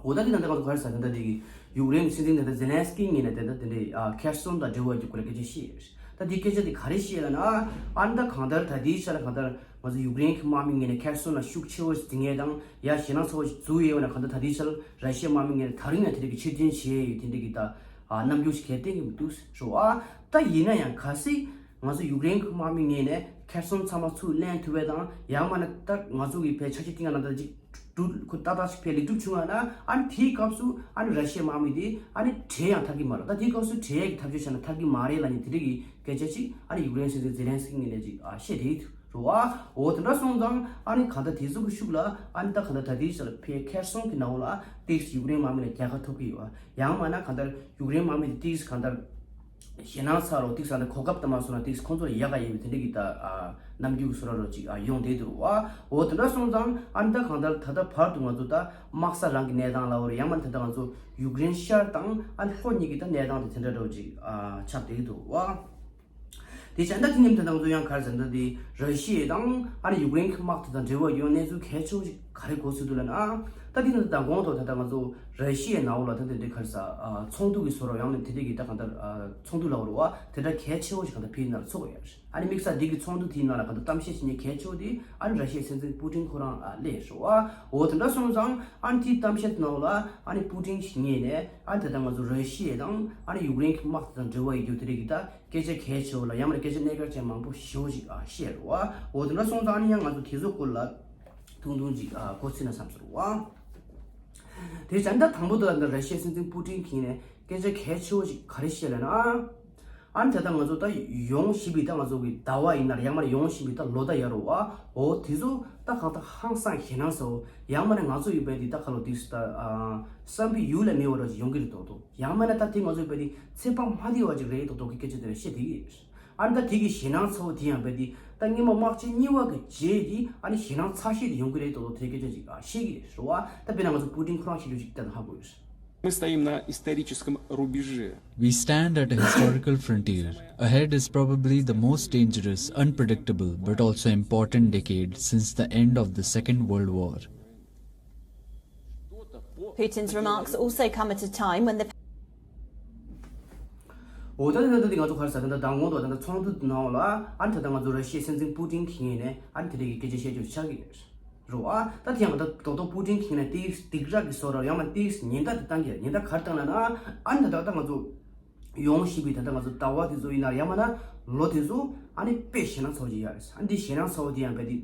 འོ་ད་དེ་ད་ལྟ་ག་ཚོད་ག་རེ་ཟ་ད་ལྟ་དེ་གི་ཡུཀ་རེན་གྱི་སྲིད་འཛིན་ད་ལྟ་ཛེ་ལན་སི་ཀི་ངོས་ནས་ད་ལྟ་དེ་འདྲའི་ཨ་ཁེར་སོན་དང་འབྲེལ་བ་གྱི་སྐོར་ལ་སྐད་ཆ་བཤད་ཡོད་རེད། ད་དེ་སྐད་ཆ་དེ་ག་རེ་བཤད་ལབ་ན་ཨ་ནི་ད་གང་ལྟར་ད་ལྟའི་ཆ་ལ་གང་ལྟར་ང་ཚོ་ཡུཀ་རེན་གྱི་དམག་མི་ངོས་ནས་ཁེར་སོན་ལ་ཤུགས་ཆེ་བོ་ཞིག་འཛིང་ཡས་དང་ཡ་ཞེད་སྣང་ཚ་བོ་ཞིག་འཛུལ་ཡས་ཡོད་ན་གང་ལྟར་ད་ལྟའི་ཆ་ལ་ར་ཤི་ཡའི་དམག་མི་ངོས་ནས་ད་རུང་ཡང་དེ་འདྲ་གི་ཕྱིར་འཐེན་བྱེད་ཡས་ཡོད་དེ་འདྲ་གི་ད་ཨ་རྣམ་འགྱུར་ཞིག་གལ་གཏན་གྱི་མི་འདུག་ཟེར་བ། ད་ཡིན་ན་ཡང་གལ་སྲིད་ང་ཚོ་ཡུཀ་རེན་གྱི་དམག་མི་ངོས་ནས་ཁེར་སོན་ཚང་མ་ཚུར་ལེན་ཐུབ་པ་དང་ཡང་མིན་ན་ད་ང་ཚོ་གི་ཕའི་ཆ་ཤས་གཏིང་ལ་ད་ཅིག་འགྲུལ་ཁོ་ཏག་ཏག་ཞིག་ཕའི་ལེགས་གྲུབ་བྱུང་བ་ན་ཨ་ནི་དེའི་སྐབས་སུ་ཨ་ནི་ར་ཤི་ཡའི་དམག་མི་དེ་ཨ་ནི་བྲལ་ཡང་ཐར་གི་མ་རེད། ད་དེའི་སྐབས་སུ་བྲལ་ཡས་ཀྱི་ཐབས་ཇུས་བྱས་ན་ཐར་གི་མ་རེད་ལབ་ནས་དེ་འདྲ་གི་སྐད་ཆ་ཅིག་ཨ་ནི་ཡུཀ་རེན་སྲིད་འཛིན་ཛེ་ལན་སི་ཀི་ངོས་ནས་ཅིག་ཨ་བཤད་བསྡད་ཡོད་རེད་བ། འོ་དེ་འདྲ་སོང་ཙང་ཨ་ནི་གང་ལྟར་དེ་ཚོ་གི་ཤུགས་ལ་ཨ་ནི་ད་གང་ལྟར་ད་ལྟའི་ཆ་ལ་ཕའི་ཁེར་སོན་གྱི་ནང་ལ་ཏོག་ཙམ་ཡུཀ་རེན་དམག་མི་ལ་རྒྱལ་ཁ་ཐོབ་ཀྱི་ཡོད་བ། ཡང་མིན་ན་གང་ལྟར་ཡུཀ་རེན་དམག་མི་དེ་ཏོག་ཙམ་གང་ལྟར་ཞེད་སྣང་ཚ་རོགས་ཏོག་ཙམ་གང་ལྟར་གོ་སྐབས་ལྟ་མ་སོང་ན་ཏོག་ཙམ་ཁོང་ཚོར་ཡག་ག་ཡིན་པའི་དེ་འདྲ་གི་ད་ཨ་རྣམ་འགྱུར་བཟོ་འདྲ་རོ་ཅིག་ཨ་ཡོང་བསྡད་འདུག་བ། འོ་དེ་འདྲ་སོང་ཙང་ཨ་ནི་ད་གང་ལྟར་ད་ལྟ་བར་དུ་ང་ཚོ་ད་དམག་ས་རང་གི་གནས་སྟངས་ལ་འོ་རེད། ཡང་མིན་ད་ལྟ་ང་ཚོ་ཡུཀ་རེན་ཤར་དང་ཨ་ནི་ལྷོ་གཉིས་ཀྱི་ད་གནས་སྟངས་དེ་དེ་འདྲ་འདྲ་བོ་ཅིག་ཨ་ཆགས་བསྡད་འདུག་བ། དེ་བྱས་ན་ད་དེ་མཉམ་དུ་ད་ང་ཚོ་ཡང་ག་རེ་ཟེར་ན་ད་དེ་ར་ཤི་ཡ་དང་ཨ་ནི་ཡུཀ་རེན་གྱི་དམག་དེ་དང་འབྲེལ་བ་ཡོད་གནས་ཚུལ་གལ་ཆེ་བོ་ཞིག་ག་རེ་གོ་ཚུལ་འདུག་ལབ་ན། ད་དེ་ནི་ད་གོང་དུ་ད་ལྟ་ང་ཚོ་ར་ཤི་ཡའི་ནང་ལ་ད་དེ་འདྲའི་ག་རེ་ཟེར་ཚོགས་འདུ་གི་བཟོ་འདྲ་ཡང་ན་དེ་འདྲའི་གི་ད་གང་ལྟར་ཚོགས་འདུ་ལབ་དགོས་རེད་བ། དེ་འདྲ་གལ་ཆེ་བོ་ཞིག་གང་ལྟར་ཕའི་ནང་ལ་ཚོགས་ཡོད་རེད། ཨ་ནི་དམིགས་བསལ་འདི་གི་ཚོགས་འདུ་དེའི་ནང་ལ་གང་ལྟར་གཏམ་བཤད་བྱེད་མཁན་གལ་ཆེ་བོ་དེ་ཨ་ནི་ར་ཤི་ཡའི་སྲིད་འཛིན་པུ་ཏིན་ཁོ་རང་ཨ་སླེབས་རེད་བ། འོ་དེ་འདྲ་སོང་ཙང་ཨ་ནི་དེའི་གཏམ་བཤད་ནང་ལ་ཨ་ནི་པུ་ཏིན་ཞིག་ངོས་ནས་ཨ་ནི་ད་ལྟ་ང་ཚོ་ར་ཤི་ཡ་དང་ཨ་ནི་ཡུཀ་རེན་གྱི་དམག་དེ་དང་འབྲེལ་བ་ཡོད་རྒྱུ་དེ་རིགས་ཀྱི་ད་སྐད་ཆ་གལ་ཆེ་བོ་ལ་ཡང་མིན་ན་སྐད་ཆ་གནད་འགག་ཅན་མང་པོ་ཞེ་པོ་ཅིག་ཨ་བཤད་རེད་བ། འོ་དེ་འདྲ་སོང་ཙང་ཨ་ནི་ཡང་ང་ཚོ་དེ་ཚོ་སྐོར་ལ་ཐུང་ཐུང་ཅིག་ཨ་གོ་ཚུལ་ན་བསམ་སོང་བ། དེ་བྱས་ན་ད་དང་པོ་དེ་ལ་འདི་ར་ཤི་ཡའི་སྲིད་འཛིན་པུ་ཏིན་གྱིས་ནས་སྐད་ཆ་གལ་ཆེ་བོ་ཞིག་ག་རེ་བཤད་ལབ་ན། ཨ་ནི་ད་ལྟ་ང་ཚོ་ད་ཡོང་བཞིན་པའི་ད་ང་ཚོ་གི་ཟླ་བ་ཡིན་ན་རེད། ཡང་མ་རེད་ཡོང་བཞིན་པའི་ད་ལོ་ཟླ་ཡོད་རེད་བ། འོ་དེ་ཚོ་ད་གང་ལྟར་ཧང་སང་ཞེད་སྣང་ཚ་བོ། ཡང་མ་རེད་ང་ཚོ་ཡོད་པའི་དེ་ད་ཁ་ལོ་དེ་ད་བསམ་པའི་ཡུལ་ལས་མེད་པ་འདྲ་ཞིག་ཡོང་གི་རེད་མདོག་མདོག། ཡང་མ་རེད་ད་དེ་ང་ཚོ་ཡོད་པའི་དེ་ཚེ་དཔག་མ་བསྡད་པ་ཅིག་རེད་མདོག་མདོག་གི་སྐད་ཆ་དེ་འདྲ་བཤད་བསྡད་ཀྱི་ཡོད། ཨ་ནི་ད་དེ་གི་ཞེད་སྣང་ཚ་བོ་དེ་ཡང་རྦད་དེ་ད་སྔོན་མ་དམག་ཆེན་གཉིས་པ་གི་རྗེས་ཀྱི་ཨ་ནི་ཞེད་སྣང་ཚ་ཤོས་དེ་ཡོང་གི་རེད་མདོག་མདོག་དེ་སྐད་ཆ་ཅིག་ཨ་བཤད་ཀྱི་རེད་བ། ད་དཔེར་ན་ང་ཚོ་པུ་ཏིན་ཁོ་རང་བཤད་རྒྱུ་ཅིག་ལྟ་ན་ཧ་གོ་ཡོད། Мы стоим на историческом рубеже. We stand at a historical frontier. Ahead is probably the most dangerous, unpredictable, but also important decade since the end of the Second World War. Putin's remarks also come at a time when the འོ་ད་ད་ད་ད་ང་ཚོ་ག་རེ་ཟ་ད་ད་ད་ངོ་ཐོག་ད་ད་ཚོགས་འདུ་ནང་ལ་ཨ་ནི་ད་ད་ང་ཚོ་ར་ཤི་ཡའི་སྲིད་འཛིན་པུ་ཏིན་གྱི་ངོས་ནས་ཨ་ནི་དེ་འདྲའི་གི་སྐད་ཆ་བཤད་རྒྱུ་ཆགས་ཀྱི་རེད་བ། ད་དེ་ཡང་ད་རྡོག་རྡོག་པུ་ཏིན་གྱི་ངོས་ནས་དེའི་སྡིགས་ར་གི་བཟོ་འདྲ་ཡང་ན་དེའི་ཉེན་བརྡ་དེ་བཏང་གི་རེད། ཉེན་བརྡ་ག་རེ་བཏང་ལབ་ན་ཨ་ནི་ད་ད་ད་ང་ཚོ་ཡོང་བཞིན་པའི་ད་ལྟ་ང་ཚོ་ཟླ་བ་དེ་ཚོ་ཡིན་ན་ཡང་མིན་ན་ལོ་དེ་ཚོ་ཨ་ནི་དཔེ་ཞེད་སྣང་ཚ་བོ་ཅིག་ཡོད་རེད། ཨ་ནི་འདི་ཞེད་སྣང་ཚ་བོ་དེ་ཡང་རྦད་དེ་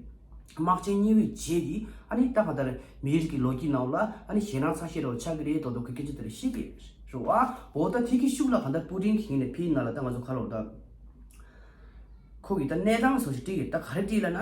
དམག་ཆེན་གཉིས་པའི་རྗེས་ཀྱི་ཨ་ནི་ད་ག་ད་རེད་མི་རིགས་ཀྱི་ལོ་རྒྱུས་ནང་ལ་ཨ་ནི་ཞེད་སྣང་ཚ་ཤོས་རེ་བ་ཆགས་ཀྱི་རེད་མདོག་མདོག་གི་སྐད་ཆ་དེ་རེད་བཤད་ཀྱི་རེད་བ། འོ་ད་དེ་གི་ཤུགས་ལ་ག་ད་པུ་ཏིན་གྱི་ངོས་ནས་ཕའི་ནང་ལ་ད་ང་ཚོ་ག་ལབ་ད། ཁོ་གིས་ད་གནས་སྟངས་སོགས་ཤིག་བྲིས་ཀྱི་ད་ག་རེ་བྲིས་ལབ་ན་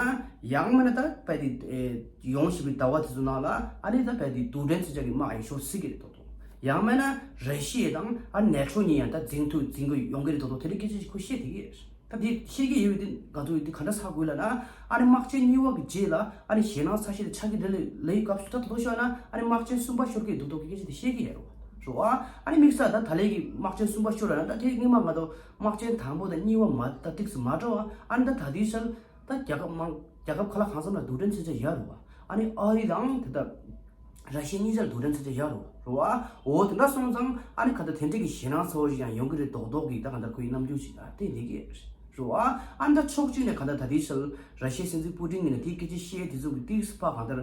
ཡང་མིན་ན་ད་རྦད་དེ་ཡོང་བཞིན་པའི་ཟླ་བ་དེ་ཚོ་ནང་ལ་ཨ་ནི་ད་རྦད་དེ་རྡུལ་ཕྲན་མཚོན་ཆ་གི་དམག་ཡང་ཤོར་སྲིད་ཀྱི་རེད་མདོག་མདོག། ཡང་མིན་ན་ར་ཤི་ཡ་དང་ཨ་ནེ་ཊོ་གཉིས་ཡང་ད་འཛིང་ཐུབ་འཛིང་གི་ཡོང་གི་རེད་མདོག་མདོག་དེ་འདྲའི་སྐད་ཆ་ཞིག་ཁོ་བཤད་བསྡད་ཀྱི་རེད། ད་དེ་བཤད་ཀྱི་ཡོད་པའི་དེ་ང་ཚོ་ཡིས་དེ་ག་འདྲ་ཧ་གོ་ལབ་ན་ཨ་ནི་དམག་ཆེན་གཉིས་པ་གི་རྗེས་ལ་ཨ་ནི་ཞེད་སྣང་ཚ་ཤོས་དེ་ཆགས་ཀྱི་རེད་ལབ་ཡི་སྐབས་སུ་ད་དོ་དོ་ཤོད་ན་ཨ་ནི་དམག་ཆེན་གསུམ་པ་ཤོར་གྱི་འདུག་མདོག་མདོག་གི་སྐད་ཆ་དེ་བཤད་ཀྱི་ཡོད་རེད་བ། ཨ་ནི་དམིགས་བསལ་ད་ད་ལན་གྱི་དམག་ཆེན་གསུམ་པ་ཤོར་ལབ་ན་ད་དེ་སྔོན་མ་ང་ཚོ་དམག་ཆེན་དང་པོ་དང་གཉིས་པ་མ་ད་ཏིག་ཙམ་མ་འགྲོ་བ། ཨ་ནི་ད་ད་ལྟའི་ཆར་ད་རྒྱལ་ཁབ་མང་རྒྱལ་ཁབ་ཁག་ལ་གང་འཚམ་ལ་རྡུལ་ཕྲན་མཚོན་ཆ་ཡོད་རེད་བ། ཨ་ནི་ཨ་རི་དང་དེ་ད་ར་ཤི་ཡ་གཉིས་ཆར་རྡུལ་ཕྲན་མཚོན་ཆ་ཡོད་རེད་བ། འོ་དེ་འདྲ་སོང་ཙང་ཨ་ནི་ག་ད་དེ་འདྲ་གི་ཞེད་སྣང་ཚ་བོ་ཞིག་ཡང་ཡོང་གི་རེད་མདོག་མདོག་གི་ད་ག་ད་ཁོའི་རྣམ་འགྱུར་ཞིག་ད་བསྟན་བསྡད་ཀྱི་རེད་བ། ཨ་ནི་ད་ཕྱོགས་གཅིག་ནས་ག་ད་ད་ལྟའི་ཆར་ར་ཤི་ཡའི་སྲིད་འཛིན་པུ་ཏིན་གྱིས་ནས་དེའི་སྐད་ཆ་བཤད་དེ་ཚོ་གི་ཏིག་ཙམ་ཕར་གང་ལྟར་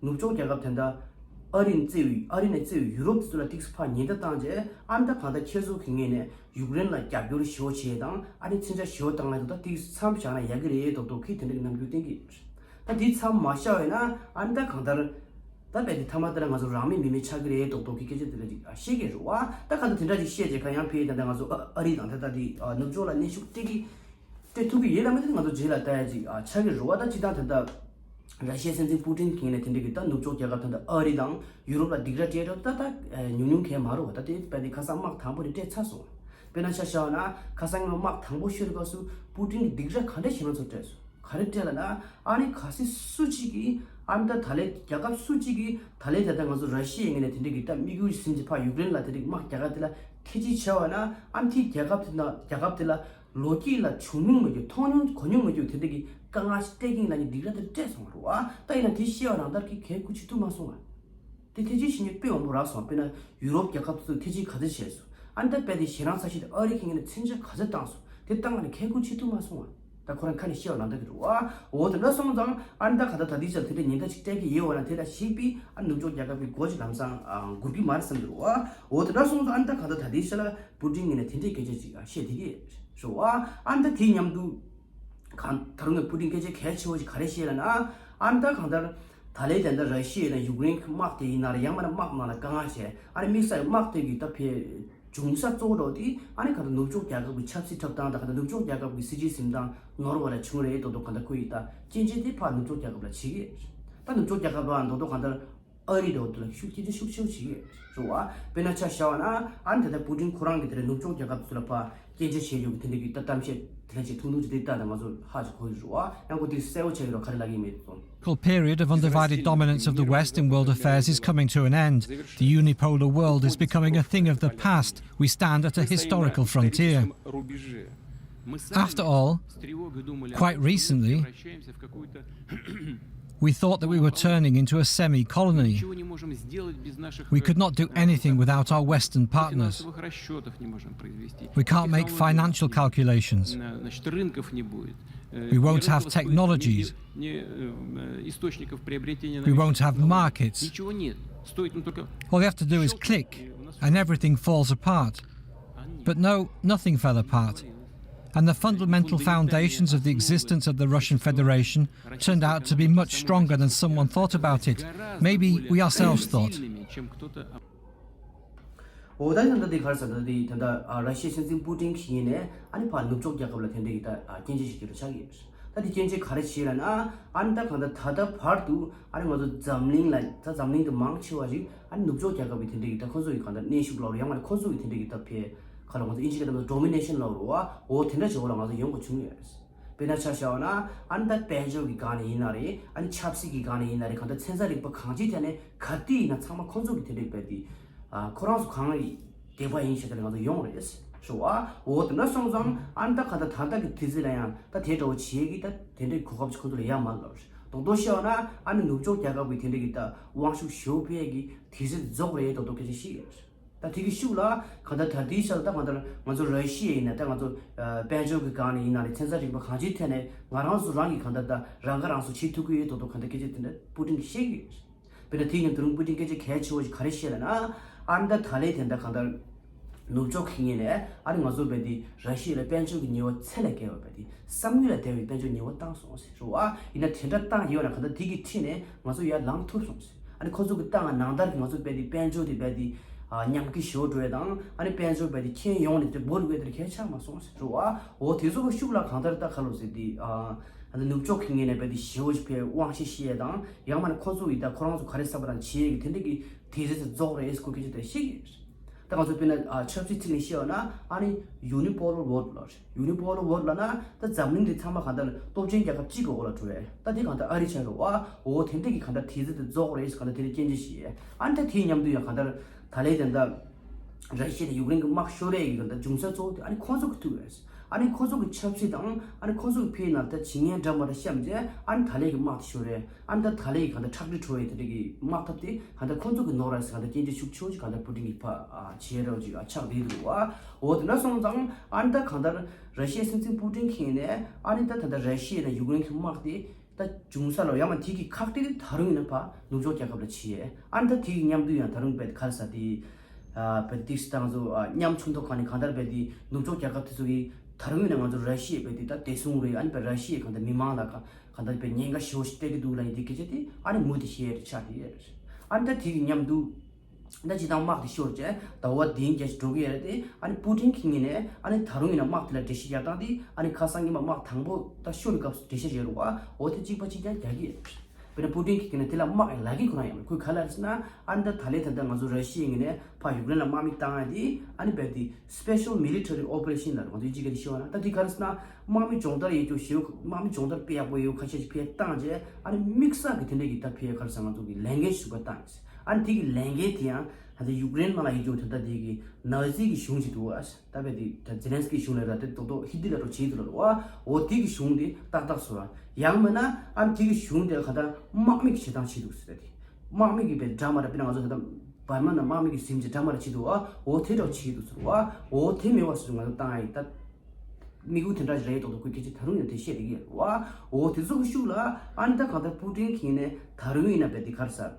ནུབ་ཕྱོགས་རྒྱལ་ཁབ་དེ་འདྲ་ཨ་རི་ནས་གཙོས་པའི་ཨ་རི་ནས་གཙོས་པའི་ཡུ་རོབ་དེ་ཚོ་ལ་ཏིག་ཙམ་ཕར་ཉེན་བརྡ་བཏང་རྗེས་ཨ་ནི་ད་གང་ལྟར་ཁྱེད་ཚོ་གི་ངོས་ནས་ཡུཀ་རེན་ལ་རྒྱབ་སྐྱོར་ཞེ་པོ་བྱས་དང་ཨ་ནི་མཚོན་ཆ་ཞེ་པོ་བཏང་ལབ་འདུག་ད་ཏིག་ཙམ་བཞག་ན་ཡག་གི་རེད་མདོག་མདོག་གི་དེ་འདྲ་གི་རྣམ་འགྱུར་བསྟན་གྱི་རེད། ད་དེ་ཙམ་མ་བཞག་པ་ཡིན་ན་ཨ་ནི་ད་གང་ལྟར་ད་རྦད་དེ་མཐའ་མ་དེ་ལ་ང་ཚོ་རང་མེད་མི་མེད་ཆགས་ཀྱི་རེད་མདོག་མདོག་གི་སྐད་ཆ་དེ་འདྲ་ཅིག་བཤད་ཀྱི་རེད་བ། ད་གང་ལྟར་དེ་འདྲ་ཅིག་བཤད་རྗེས་ག་ཡང་ཕེ་ད་ལྟ་ང་ཚོ་ཨ་ཨ་རི་དང་ད་ལྟ་དེ་ནུབ་ཕྱོགས་ལ་གནོན་ཤུགས་སྤྲད་ཀྱི་སྤྲད་ཐུབ་ཀྱི་ཡོད་ལ་མེད་དེ་ང་ཚོ་རྗེས་ལ་ལྟ་ཡ་ཅིག་ཨ་ཆགས་ཀྱི་རེད་བ། ད་སྤྱིར་བཏང་ད་ལྟ་ར་ཤི་ཡའི་སྲིད་འཛིན་པུ་ཏིན་གྱིས་ནས་དེ་འདྲ་གི་ད་ནུབ་ཕྱོགས་རྒྱལ་ཁབ་ད་ལྟ་ཨ་རི་དང་ཡུ་རོབ་ལ་སྡིགས་ར་སྤྲད་རོགས་ད་ད་ཉུང་ཉུང་གང་མ་རེད་བ། ད་དེ་དཔེ་དེ་ཁ་སང་དམག་དང་པོ་རེ་སྤྲད་ཚར་སོང་། དཔེར་ན་ཆ་བཞག་ན་ཁ་སང་ཉིན་མོ་དམག་དང་པོ་ཤོར་སྐབས་སུ་པུ་ཏིན་གྱིས་སྡིགས་ར་ག་འདྲ་ཞེ་དྲག་ཚོ་སྤྲད་སོང་། ག་རེ་སྤྲད་ལབ་ན་ཨ་ནི་གལ་སྲིད་སུ་གཅིག་གིས་ཨ་ནི་ད་ད་ལན་རྒྱལ་ཁབ་སུ་གཅིག་གིས་ད་ལན་ད་ལྟ་ང་ཚོ་ར་ཤི་ཡའི་ངོས་ནས་དེ་འདྲ་གི་ད་དམིགས་ཡུལ་ཟིན་གྱི་ཕར་ཡུཀ་རེན་ལ་དེ་འདྲ་གི་དམག་རྒྱག་ག་དེ་ལ་ཐེ་ཇུས་བྱས་པ་ན་ཨ་ནི་དེ་རྒྱལ་ཁབ་དེ་ན་རྒྱལ་ཁབ་དེ་ལ། ལོ་རྒྱུས་ལ་བྱུང་མྱོང་མེད་རྒྱུ་མཐོང་མྱོང་གོ་མྱོང་མེད་རྒྱུ་དེ་འདྲ་གི་དཀའ་ངལ་ཞིག་སྤྲད་ཀྱིན་ལབ་ནས་སྡིགས་ར་དེ་སྤྲད་སོང་བ་རེད་བ། ད་ཡིན་ན་དེ་བཤད་པ་རང་ལྟར་གྱི་གལ་ཁུར་བྱེད་ཐུབ་མ་སོང་བ། དེ་ཐེ་ཇུས་བྱེད་མཁན་དཔེ་མང་པོ་རག་སོང་། དཔེར་ན་ཡུ་རོབ་རྒྱལ་ཁབ་ཚོས་ཐེ་ཇུས་ག་ཚོད་བྱས་སོང་། ཨ་ནི་ད་དཔེ་དེ་ཞེ་དྲག་ཚ་ཤོས་དེ་ཨ་རི་གི་ངོས་ནས་མཚོན་ཆ་ག་ཚོད་བཏང་སོང་། དེ་བཏང་བ་ནི་གལ་ཁུར་བྱེད་ཐུབ་མ་སོང་བ། ད་ཁོ་རང་ཁ་ནས་བཤད་པ་རང་ལྟར་གྱི་རེད་བ། འོ་དེ་འདྲ་སོང་ཙང་ཨ་ནི་ད་ག་ད་ད་ལྟའི་ཆར་དེ་འདྲ་ཉེན་བརྡ་ཅིག་སྤྲད་ཀྱི་ཡོད་བ་ན་དེ་ལ་གཞིགས་པའི་ཨ་ནི་ནུབ་ཕྱོགས་རྒྱལ་ཁབ་ཀྱི་མགོ་ཅིག་ལམ་སང་ཨ་འགུར་གྱི་མ་རེད་བསམ་གྱི་རེད་བ། འོ་དེ་འདྲ་སོང་ཙང་ཨ་ནི་ད་ག་ད་ད་ལྟའི་ཆར་ལ། པུ་ཏིན་གྱིས་ནས་དེ་འདྲའི་སྐད་ཆ་ཅིག་བཤད་བསྡད་ཀྱི་རེད་བ། ཨ་ནི་ད་དེའི་མཉམ་དུ་གང་ད་རུང་ནས་པུ་ཏིན་སྐད་ཆ་གལ་ཆེ་བོ་ཞིག་ག་རེ་བཤད་ལབ་ན། ཨ་ནི་ད་གང་ལྟར་ད་ལན་དེ་འདྲ་ར་ཤི་ཡ་དང་ཡུཀ་རེན་གྱི་དམག་དེ་ཡིན་ན་རེད། ཡང་མིན་ན་དམག་ནང་ལ་དཀའ་ངལ་བྱས། ཨ་ནི་དམིགས་བསལ་དམག་དེ་གི་ད་ཕའི་འབྱུང་ས་གཙོ་བོ་འདྲ་བོ་དེ་ཨ་ནི་གང་ལྟར་ནུབ་ཕྱོགས་རྒྱལ་ཁབ་ཀྱི་ཆབ་སྲིད་འཁྲབ་སྟངས་དང་། གང་ལྟར་ནུབ་ཕྱོགས་རྒྱལ་ཁབ་ཀྱི་སྲིད་ཇུས་འཛིན་སྟངས་ནོར་བ་ལ་བྱུང་རེད་མདོག་མདོག་གང་ལྟར་ཁོ་ཡིས་ད་སྐྱོན་བརྗོད་དེ་ཕར་ནུབ་ཕྱོགས་རྒྱལ་ཁབ་ལ་བྱེད་ཀྱི་རེད། ད་ནུབ་ཕྱོགས་རྒྱལ་ཁབ་ལ་མདོག་མདོག་གང་ལྟར། ཨ་རི་འདྲ་བོ་དེ་ལ་ཤུགས་སྐྱོན་ཅིག་ཤུགས་ཆེ་བོ་བྱེད་ཀྱི་རེད་བ། དཔེར་ན་ཆ་བཞག་པ་ན་ཨ་ནི་ད་ལྟ་པུ་ཏིན་ཁོ་རང་གིས་དེ་ལ་ནུབ་ཕྱོགས་རྒྱལ་ཁབ་ཚོ་ལ་ཕར་སྐྱོན་བརྗོད་བྱས་ཡོད་ཀྱི་དེ་འདྲ་གི་ད་གཏམ་བཤད་དེ་ལ་ཅིག་ཐུང་ཐུང་ཅིག་དེ་ལྟ་ད་ང་ཚོ་ཧ་ཅིག་གོ་གི་རེད་བ། ཡང་ཁོ་དེ་གསལ་པོ་ཆགས་ཀྱི་རེད་བ། ག་རེ་ལབ་ཀྱི་མེད་དེ་ཚོ། Political period of undivided dominance of the West in world affairs is coming to an end. The unipolar world is becoming a thing of the past. We stand at a historical frontier. After all, quite recently, we thought that we were turning into a semi colony. We could not do anything without our Western partners. We can't make financial calculations. We won't have technologies. We won't have markets. All you have to do is click, and everything falls apart. But no, nothing fell apart. And the fundamental foundations of the existence of the Russian Federation turned out to be much stronger than someone thought about it. Maybe we ourselves thought. འོ་ད་ད་ལྟ་དེ་ག་རེ་ཟེར་ད་དེ་ད་ལྟ་ཨ་ར་ཤི་ཡའི་སྲིད་འཛིན་པུ་ཏིན་གྱིས་ནས་ཨ་ནི་ཕར་ནུབ་ཕྱོགས་རྒྱལ་ཁབ་ལ་དེ་འདྲ་གི་ད་ཨ་སྐྱོན་བརྗོད་བྱེད་རྒྱུ་ཆགས་ཀྱི་ཡོད། ད་དེ་སྐྱོན་བརྗོད་ག་རེ་བྱས་ལབ་ན་ཨ་ནི་ད་གང་ལྟར་ད་ལྟ་བར་དུ་ཨ་ནི་ང་ཚོ་འཛམ་གླིང་ལ་ད་འཛམ་གླིང་དུ་མང་ཆེ་བ་ཞིག་ཨ་ནི་ནུབ་ཕྱོགས་རྒྱལ་ཁབ་ཀྱི་དེ་འདྲ་གི་ད་ཁོ་ཚོ་གི་གང་ལྟར་གནོན་ཤུགས་ལབ་རུང་ཡང་མ་ནི་ཁོ་ཚོ་གི་དེ་འདྲ་གི་ད་ཕེ་ག་ལ་ང་ཚོ་ཨིན་ཇི་སྐད་ད་ལྟ་ཌོ་མི་ནེ་ཤན་ལབ་རུང་བ་འོ་དེ་འདྲ་བྱེད་པ་ལ་ང་ཚོ་ཡོང་དགོས་བྱུང་ཡོད། དཔེར་ན་ཆ་བཞག་པ་ན་ཨ་ནི་ད་དཔལ་འབྱོར་གྱི་སྒང་ནས་ཡིན་ན་རེད། ཨ་ནི་ཆབ་སྲིད་ཀྱི་སྒང་ནས་ཡིན་ན་རེད། གང་ལྟར་ཚན་རྩལ་རིག་པ་གང་ཅིའི་ཐད་ནས་ག་དུས་ཡིན་ན་ཚང་མ་ཁོ་ཚོ་གི་དེ་འདྲ་རྦད་དེ་ཨ་ཁོ་རང་ཚོ་གང་ལ་དད་པ་ཡིན་ཞེས་དེ་ལ་ང་ཚོ་ཡོང་རེད་ཞུ་བ། འོ་དེ་འདྲ་སོང་ཙང་ཨ་ནི་ད་ག་ད་ད་ལྟ་གི་དུས་ཚོད་ལ་ཡང་ད་དེ་འདྲ་བོ་བྱེད་ཀྱི་ད་དེ་འདྲའི་གོ་སྐབས་ཅིག་ཁོ་ཚོ་ལ་ཡ་མ་ལབ་རེད། རྡོག་རྡོག་བཤད་པ་ན་ཨ་ནི་ནུབ་ཕྱོགས་རྒྱལ་ཁབ་ཀྱི་དེ་འདྲ་གི་ད་དབང་ཤུགས་ཞེ་པོ་འཕེལ་གྱི་དུས་ཚོད་རྫོགས་རེད། རྡོག་རྡོག་སྐད་ཆ་བཤད་ཀྱི་རེད། ད་དེ་གི་ཤུགས་ལ་གང་ལྟར་ད་ལྟའི་ཆར་ད་གང་ལྟར་ང་ཚོ་ར་ཤི་ཡ་ཡིན་ན་ད་ང་ཚོ་ཨ་དཔལ་འབྱོར་གྱི་སྒང་ནས་ཡིན་ན་རེད། ཚན་རྩལ་རིག་པ་གང་ཅིའི་ཐད་ནས་ང་རང་ཚོ་རང་གིས་གང་ལྟར་ད་རང་ཁ་རང་གསོ་བྱེད་ཐུབ་ཀྱི་ཡོད་མདོག་མདོག་གང་ལྟར་སྐད་ཆ་དེ་འདྲ་པུ་ཏིན་གྱིས་བཤད་ཀྱི་ཡོད། དཔེར་ན་དེ་ཡིན་ན་ད་རུང་པུ་ཏིན་སྐད་ཆ་གལ་ཆེ་བ་ཞིག་ག་རེ་བཤད་ལབ་ན་ཨ་ནི་ད་ད་ལན་དེ་འདྲ་གང་ལྟར་ནུབ་ཕྱོགས་ཀྱི་ངོས་ནས་ཨ་ནི་ང་ཚོ་རྦད་དེ་ར་ཤི་ཡ་ལ་དཔལ་འབྱོར་གྱི་ཉེས་པ་ཚད་ལས་བརྒལ་བ་རྦད་དེ་བསམ་ཡུལ་ལས་འདས་པའི་དཔལ་འབྱོར་ཉེས་པ་བཏང་སོང་ཟེར་རོ། ཨ་ཡིན་ན་དེ་འདྲ་བཏང་ཡོད་ན་གང་ལྟར་དེ་གི་ཁྲིད་ནས་ང་ཚོ་ཡར་ལངས་ཐུབ་སོང་ཟེར། ཨ་ནི་ཁོ་ཚོ་གི་ཏང་ནང་ལྟར་གྱི་ང་ཚོ་རྦད་དེ་དཔལ་འབྱོར་དེ་རྦད་དེ་ཨ་ཉམས་རྒུད་ཞེ་པོ་འགྲོ་ཡ་དང་ཨ་ནི་དཔལ་འབྱོར་རྦད་དེ་ཁྱོན་ཡོངས་ནས་དེ་འབོར་དགོས་དེར་གལ་ཆགས་མ་སོང་ཟེར་རོ། ཨ་འོ་དེ་ཚོ་གི་ཤུགས་ལ་གང་ལྟར་ད་ག་ལོ་ཟེར་དེ་ཨ་ཨ་ནི་ནུབ་ཕྱོགས་ཀྱི་ངོས་ནས་རྦད་དེ་ཞེ་པོ་ཞིག་ཕེ་དབང་ཤེད་བཤད་ཡ་དང་ཡང་མ་ནི་ཁོ་ཚོ་ཡི་ད་ཁོ་རང་ཚོ་ག་རེ་བསམ་པ་དང་བྱེད་ཡ་གི་དེ་འདྲ་གི་དུས་ཚོད་དེ་རྫོགས་རེད་ཟེར་ཁོ་སྐད་ཆ་དེ་བཤད་ཀྱི་ཡོད། ད་ང་ཚོ་དཔེར་ན་ཨ་ཆབ་སྲིད་ཚིག་ནས་བཤད་པ་ན་ཨ་ནི་ཡུ་ནི་པོ་ལར་ཝོར་ལབ་རེད། ཡུ་ནི་པོ་ལར་ཝོར་ལབ་ན་ད་འཛམ་གླིང་འདི་ཚང་མ་གང་ལྟར་སྟོབས་ཆེན་རྒྱལ་ཁབ་གཅིག་གི་འོག་ལ་འགྲོ་བས། ད་དེ་གང་ལྟར་ཨ་རི་ཆགས་ཀྱི་འོ་འོ་དེ་འདྲ་གི་གང་ལྟར་དུས་ཚོད་དེ་རྫོགས་རེད་ཟེར་གང་ལྟར་དེ་འདྲ་སྐྱོན་བརྗོད་བྱས། ཨ་ནི་ད་དེའི་མཉམ་དུ་ཡང་གང་ལྟར་ད་ལན་དེ་འདྲ་ར་ཤི་ཡ་དང་ཡུཀ་རེན་གྱི་དམག་ཤོར་རེས་ཀྱི་གང་ལྟར་འབྱུང་ས་གཙོ་བོ་དེ་ཨ་ནི་ཁོང་ཚོ་གི་ཐུག་རེད། ཨ་ནི་ཁོང་ཚོ་གི་ཆབ་སྲིད་དང་ཨ་ནི་ཁོང་ཚོ་གི་ཕེ་ནང་ད་བྱེད་ངན་འདྲ་མ་འདྲ་བཤམས་རྗེས་ཨ་ནི་ད་ལན་གྱི་དམག་དེ་ཤོར་རེད། ཨ་ནི་ད་ད་ལན་གྱི་གང་ལྟར་ཁྲག་དྲི་བྲོ་བའི་དེ་འདྲ་གི་དམག་འཐབ་དེ་གང་ལྟར་ཁོང་ཚོ་གི་ནོར་རེད་ཟེར་གང་ལྟར་སྐྱོན་བརྗོད་ཤུགས་ཆེ་བོ་ཞིག་གང་ལྟར་པུ་ཏིན་གྱིས་ཕར་ཨ་བྱས་རོགས་ཅིག་ཨ་ཆགས་བསྡད་འདུག་ཨ། འོ་དེ་འདྲ་སོང་ཙང་ཨ་ནི་ད་གང་ལྟར་ར་ཤི་ཡའི་སྲིད་འཛིན་པུ་ཏིན་གྱིས་ནས་ཨ་ནི་ད་ད་ལྟ་ར་ཤི་ཡ་དང་ཡུཀ་རེན་གྱི་དམག་དེ་ད་འབྱུང་ས་ལ་ཡང་མ་དེ་གི་ཁག་དེ་ད་རུང་ཡིན་ན་ཕར་ནུབ་ཕྱོགས་རྒྱལ་ཁབ་ལ་ཕྱིན་ཡས། ཨ་ནི་ད་དེ་གི་མཉམ་དུ་ཡང་ད་རུང་རྦད་ག་རེ་ཟེར་དེ་ཨ་རྦད་ཏིག་སི་དང་ཚོ་ཨ་མཉམ་ཆུང་ཐོག་གང་ནས་གང་ལྟར་རྦད་དེ་ནུབ་ཕྱོགས་རྒྱལ་ཁབ་དེ་ཚོ་གི་ད་རུང་ཡིན་ན་ང་ཚོ་ར་ཤི་ཡ་རྦད་དེ་ད་བདེ་སྲུང་རེད། ཨ་ནི་རྦད་ར་ཤི་ཡའི་གང་ལྟར་མི་མང་ལ་ག་གང་ལྟར་རྦད་ཉེན་ཁ་ཞེ་པོ་ཞིག་སྤྲད་ཀྱི་འདུག་ལབ་ཡིན་དེ་སྐད་ཆ་དེ་ཨ་ནི་མུ་མཐུད་བཤད་ཡས་ཆགས་བསྡད་ཡོད་རེད། ཨ་ནི་ད་དེ་གི་མཉམ་དུ་ད་སྤྱིར་བཏང་དམག་དེ་ཤོར་རྗེས་ཟླ་བ་བདུན་བརྒྱད་ཅིག་འགྲོ་གི་ཡོད་རེད་དེ། ཨ་ནི་པུ་ཏིན་གྱི་ངོས་ནས་ཨ་ནི་ད་རུང་ཡིན་ན་དམག་དེ་ལ་འགྲེལ་བཤད་རྒྱག་སྟངས་དེ་ཨ་ནི་ཁ་སང་ཉི་མ་དམག་དང་པོ་ད་ཤོར་བའི་སྐབས་སུ་འགྲེལ་བཤད་བྱས་རུང་བ་འོ་དེ་གཅིག་པ་གཅིག་རྐྱང་རྒྱག་གི་ཡོད་རེད། དཔེར་ན་པུ་ཏིན་གྱི་ངོས་ནས་དེ་ལ་དམག་ཡང་ལབ་ཀྱི་ཁོ་རང་ཡང་མེད། ཁོས་ག་ལབ་རེད་ཟེར་ན་ཨ་ནི་ད་ད་ལན་ད་ལྟ་ང་ཚོ་ར་ཤི་ཡའི་ངོས་ནས་ཕར་ཡུཀ་རེན་ལ་དམག་མི་བཏང་ཡ་དེ་ཨ་ནི་རྦད་དེ་Special Military Operation ལབ་རེད། ང་ཚོས་ཅིག་ག་རེ་ཤེས་པ་ན་ད་དེ་ག་རེ་ཟེར་ན་དམག་མི་སྦྱོང་བརྡར་ཡོད་རྒྱུ་ཞེ་པོ་དམག་མི་སྦྱོང་བརྡར་དཔེ་ཡག་པོ་ཡོད་ཁ་ཤས་ཤིག་ཕར་བཏང་རྗེས་ཨ་ནི་དམིགས་བསལ་གྱི་དེ་འདྲ་གི་ད་ཕར་ག་རེ་ཟེར་ང་ཚོ་གི་ལས་འགན་ཞུ་ག་བཏང་ཡོད། ཨ་ནི་དེ་གི་ལས་འགན་དེ་ཡང་ད་ལྟ་ཡུཀ་རེན་ནང་ལ་ཡོད་རྒྱུ་ད་ལྟ་དེ་གི་ནཱ་ཛི་གི་གཞུང་ཞིག་འདུག་བ། ད་བས་དེ་ད་ཛེ་ལན་སི་ཀི་གཞུང་ལས་ར་དེ་རྡོག་རྡོག་ཧི་ཏི་ལ་རོ་བྱེད་འདུག་ལ་རོ་བ། འོ་དེ་གི་གཞུང་དེ་ཏག་ཏག་བཟོ་ར། ཡང་མིན་ན་ཨ་ནི་དེ་གི་གཞུང་དེ་ག་ད་དམག་མི་གི་བྱེད་སྟངས་བྱེད་འདུག་ཟེར་ཏེ། དམག་མི་གི་བས་འདྲ་མ་འདྲ་དཔེར་ན་ང་ཚོ་ད་ལྟ་བར་མ་ན་དམག་མི་གི་གཟིམ་ཅིག་འདྲ་མ་འདྲ་བྱེད་འདུག་བ། འོ་དེ་འདྲ་བྱེད་འདུག་ཟེར་བ། འོ་དེ་མེད་བ་ཟེར་ང་ཚོ་བཏང་ཡ་ཡིན་ད། དམིགས་ཡུལ་དེ་འདྲ་ཞིག་རེད་མདོག་མདོག་ཁོས་སྐད་ཆ་ད་རུང་ཡང་དེ་བཤད་བསྡད་ཀྱི་ཡོད་རེད་བ། འོ་དེ་ཚོ་གི་ཤུགས་ལ་ཨ་ནི་ད་གང་ལྟར་པུ་ཏིན་གྱིས་ནས་ད་རུང་ཡིན་ན་བས་དེ་ག་རེ་ཟེར།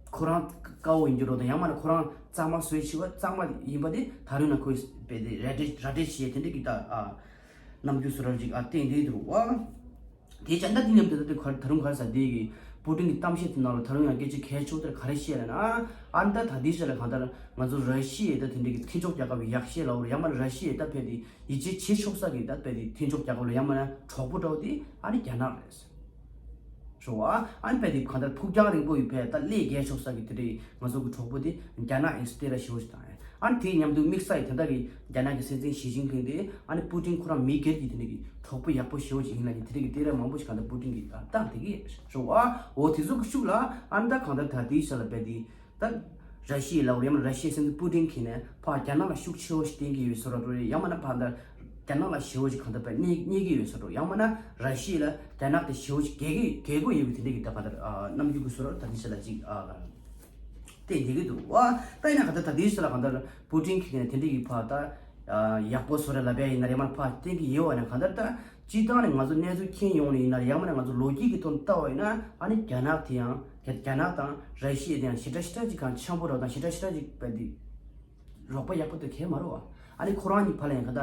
ཁོ་རང་དཀར་པོ་ཡིན་རྒྱུ་རོ་དང་ཡང་མིན་ན་ཁོ་རང་གཙང་མ་བཟོས་བྱས་པ་གཙང་མ་ཡིན་པ་དེ་ད་རུང་ན་ཁོས་བས་དེ་ར་སྤྲོད་ར་སྤྲོད་བྱས་དེ་འདྲ་གི་ད་ཨ་རྣམ་འགྱུར་བཟོ་འདྲ་ཅིག་ཨ་བསྟན་བསྡད་འདུག་བ། དེ་ཅང་ད་དེ་མཉམ་དུ་ད་དེ་ག་ད་རུང་ག་རེ་ཟེར་དེ་གི་པུ་ཏིན་གྱི་གཏམ་བཤད་དེ་ནང་ལ་ད་རུང་ཡང་སྐད་ཆ་གལ་ཆེ་ཤོས་དེ་ག་རེ་བཤད་ལབ་ན། ཨ་ནི་ད་ད་དེའི་ཆ་ལ་གང་ལྟར་ང་ཚོ་ར་ཤི་ཡའི་ད་དེ་འདྲ་གི་མཐུན་ཕྱོགས་རྒྱལ་ཁབ་ཀྱི་ཡག་ཤོས་ལབ་རེད། ཡང་མིན་ན་ར་ཤི་ཡའི་ད་བས་དེ་ཡིད་ཆེས་བྱེད་ཆོག་ས་གི་ད་བས་དེ་མཐུན་ཕྱོགས་རྒྱལ་ཁབ་ལ་ཡང་མིན་ན་གྲོགས་པོ་འདྲ་བོ་དེ་ཨ་ནི་རྒྱ་ནག་རེད། རེད་བ། ཨ་ནི་བས་དེ་གང་ལྟར་ཕུགས་རྒྱང་རིང་པོ་ཡི་བས་ད་སླེབས་རྒྱས་ཆོག་ས་གི་དེ་འདྲའི་ང་ཚོ་གི་གྲོགས་པོ་དེ་རྒྱ་ནག་ཡིན་ཟེར་དེ་ར་ཞེ་པོ་ཞིག་བཏང་ཡ། ཨ་ནི་དེའི་མཉམ་དུ་དམིགས་བསལ་ཡི་དེ་འདྲ་གི་རྒྱ་ནག་གི་སྲིད་འཛིན་ཞི་ཅིན་ཕིང་དེ་ཨ་ནི་པུ་ཏིན་ཁོ་རང་མི་སྒེར་གྱི་དེ་འདྲ་གི་གྲོགས་པོ་ཡག་པོ་ཞེ་པོ་ཞིག་ཡིན་ལབ་ནི་དེ་འདྲ་གི་དེ་ར་མང་པོ་ཞིག་གང་ལྟར་པུ་ཏིན་གྱིས་ད་བཏང་བསྡད་ཀྱི་ཡོད་རེད་བ། འོ་དེ་ཚོ་གི་ཤུགས་ལ་ཨ་ནི་ད་གང་ལྟར་ད་དེའི་ཆ་ལ་བས་དེ། ད་ར་ཤི་ཡའི་ལབ་རེད། ཡང་མིན་ར་ཤི་ཡའི་སྲིད་འཛིན་པུ་ཏིན་གྱིས་ནས་ཕར་རྒྱ་ནག་ལ་ཤུགས་ཆེ་བོ་ཞིག་བསྟན་གྱི་ཡོད་བཟོ་འདྲ་རེད། ཡང་མིན་ན་ཕར་ད་ རྒྱ་ནག་ལ་ཞེ་པོ་ཅིག་གང་ལྟར་པའི་གནས་གནས་ཀྱི་ཡོད་ས་འགྲོ། ཡང་མིན་ན་ར་ཤི་ཡ་ལ་རྒྱ་ནག་དེ་ཞེ་པོ་ཅིག་རྒྱལ་གྱི་རྒྱལ་དགོས་ཡོད་པའི་དེ་འདྲ་གི་ད་གང་ལྟར་ཨ་རྣམ་འགྱུར་གྱི་བཟོ་འདྲ་ད་ལྟའི་ཆ་ལ་ཅིག་ཨ་གང་བསྟན་བསྡད་ཀྱི་འདུག་བ། ད་ཡིན་ན་གང་ལྟར་ད་ལྟའི་ཆ་ལ་གང་ལྟར་པུ་ཏིན་གྱིས་ནས་དེ་འདྲ་གི་ཕར་ད་ཨ་ཡག་པོ་བཟོ་འདྲ་ལབ་པ་ཡིན་ན་རེད། མ་ཕར་བསྟན་གྱི་ཡོད་བ་ན། གང་ལྟར་ད་སྤྱིར་བཏང་ནས་ང་ཚོ་གནས་ཚུལ་མཁྱེན་ཡོང་ནས་ཡིན་ན་རེད། ཡང་མིན་ན་ང་ཚོ་ལོ་རྒྱུས་ཀྱི་ཐོག་ནས་བལྟ་བ་ཡིན་ན། ཨ་ནི་རྒྱ་ནག་དེ་ཡང་རྒྱ་རྒྱ་ནག་དང་ར་ཤི་ཡ་དེ་ཡང་ཞེ་དྲག་ཞེ་དྲག་ཅིག་གང་འཆམ་པོ་རེད་དང་ཞེ་དྲག་ཞེ་དྲག་ཅིག་བལྟ་དུས། རོགས་པ་ཡག་པོ་དེ་གས་མ་རེད་བ། ཨ་ནི་ཁོ་རང་གཉིས་བར་ལ་ཡང་ག་ད་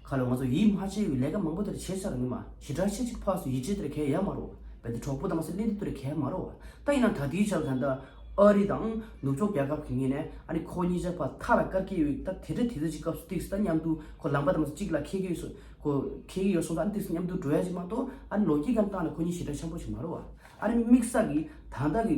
ག་ལ་ང་ཚོ་ཡིད་མ་ཆེས་པའི་ལས་ཀ་མང་པོ་དེར་བྱས་ཚར་ནི་མ། ཞེ་དྲག་ཆེ་ཅིག་ཕར་ཚུར་ཡིད་ཆེས་དེར་གས་ཡག་མ་རེད་བ། བལ་དུ་གྲོགས་པོ་དང་མ་སེ་ལེན་དུ་དེར་གས་མ་རེད་བ། ད་ཡིན་ན་ད་ལྟའི་ཆར་ད་ལྟ་ཨ་རི་དང་ནུབ་ཕྱོགས་རྒྱལ་ཁབ་ཀྱི་ངོས་ནས་ཨ་ནི་ཁོ་གཉིས་ཆ་ཕར་མཐའ་ལ་བཀར་གྱི་ཡོད། ད་དེ་འདྲ་དེ་ཚོ་ཅིག་སྐབས་སུ་ཏིག་ད་མཉམ་དུ་ཁོ་ལམ་པ་དང་མ་སེ་གཅིག་ལ་འཁེལ་གྱི་ཡོད་སོ། ཁོ་འཁེལ་གྱི་ཡོད་སོང་ད་ཨ་ནི་ཏིག་མཉམ་དུ་འགྲོ་ཡ་ཅིག་མ་གཏོགས་ཨ་ནི་ལོ་རྒྱུས་ཀྱང་བཏང་ན་ཁོ་གཉིས་ཞེ་དྲག་འཆམ་པོ་ཞིག་མ་རེད་བ། ཨ་ནི་དམིགས་བསལ་གྱི་ད་ལྟ་གི་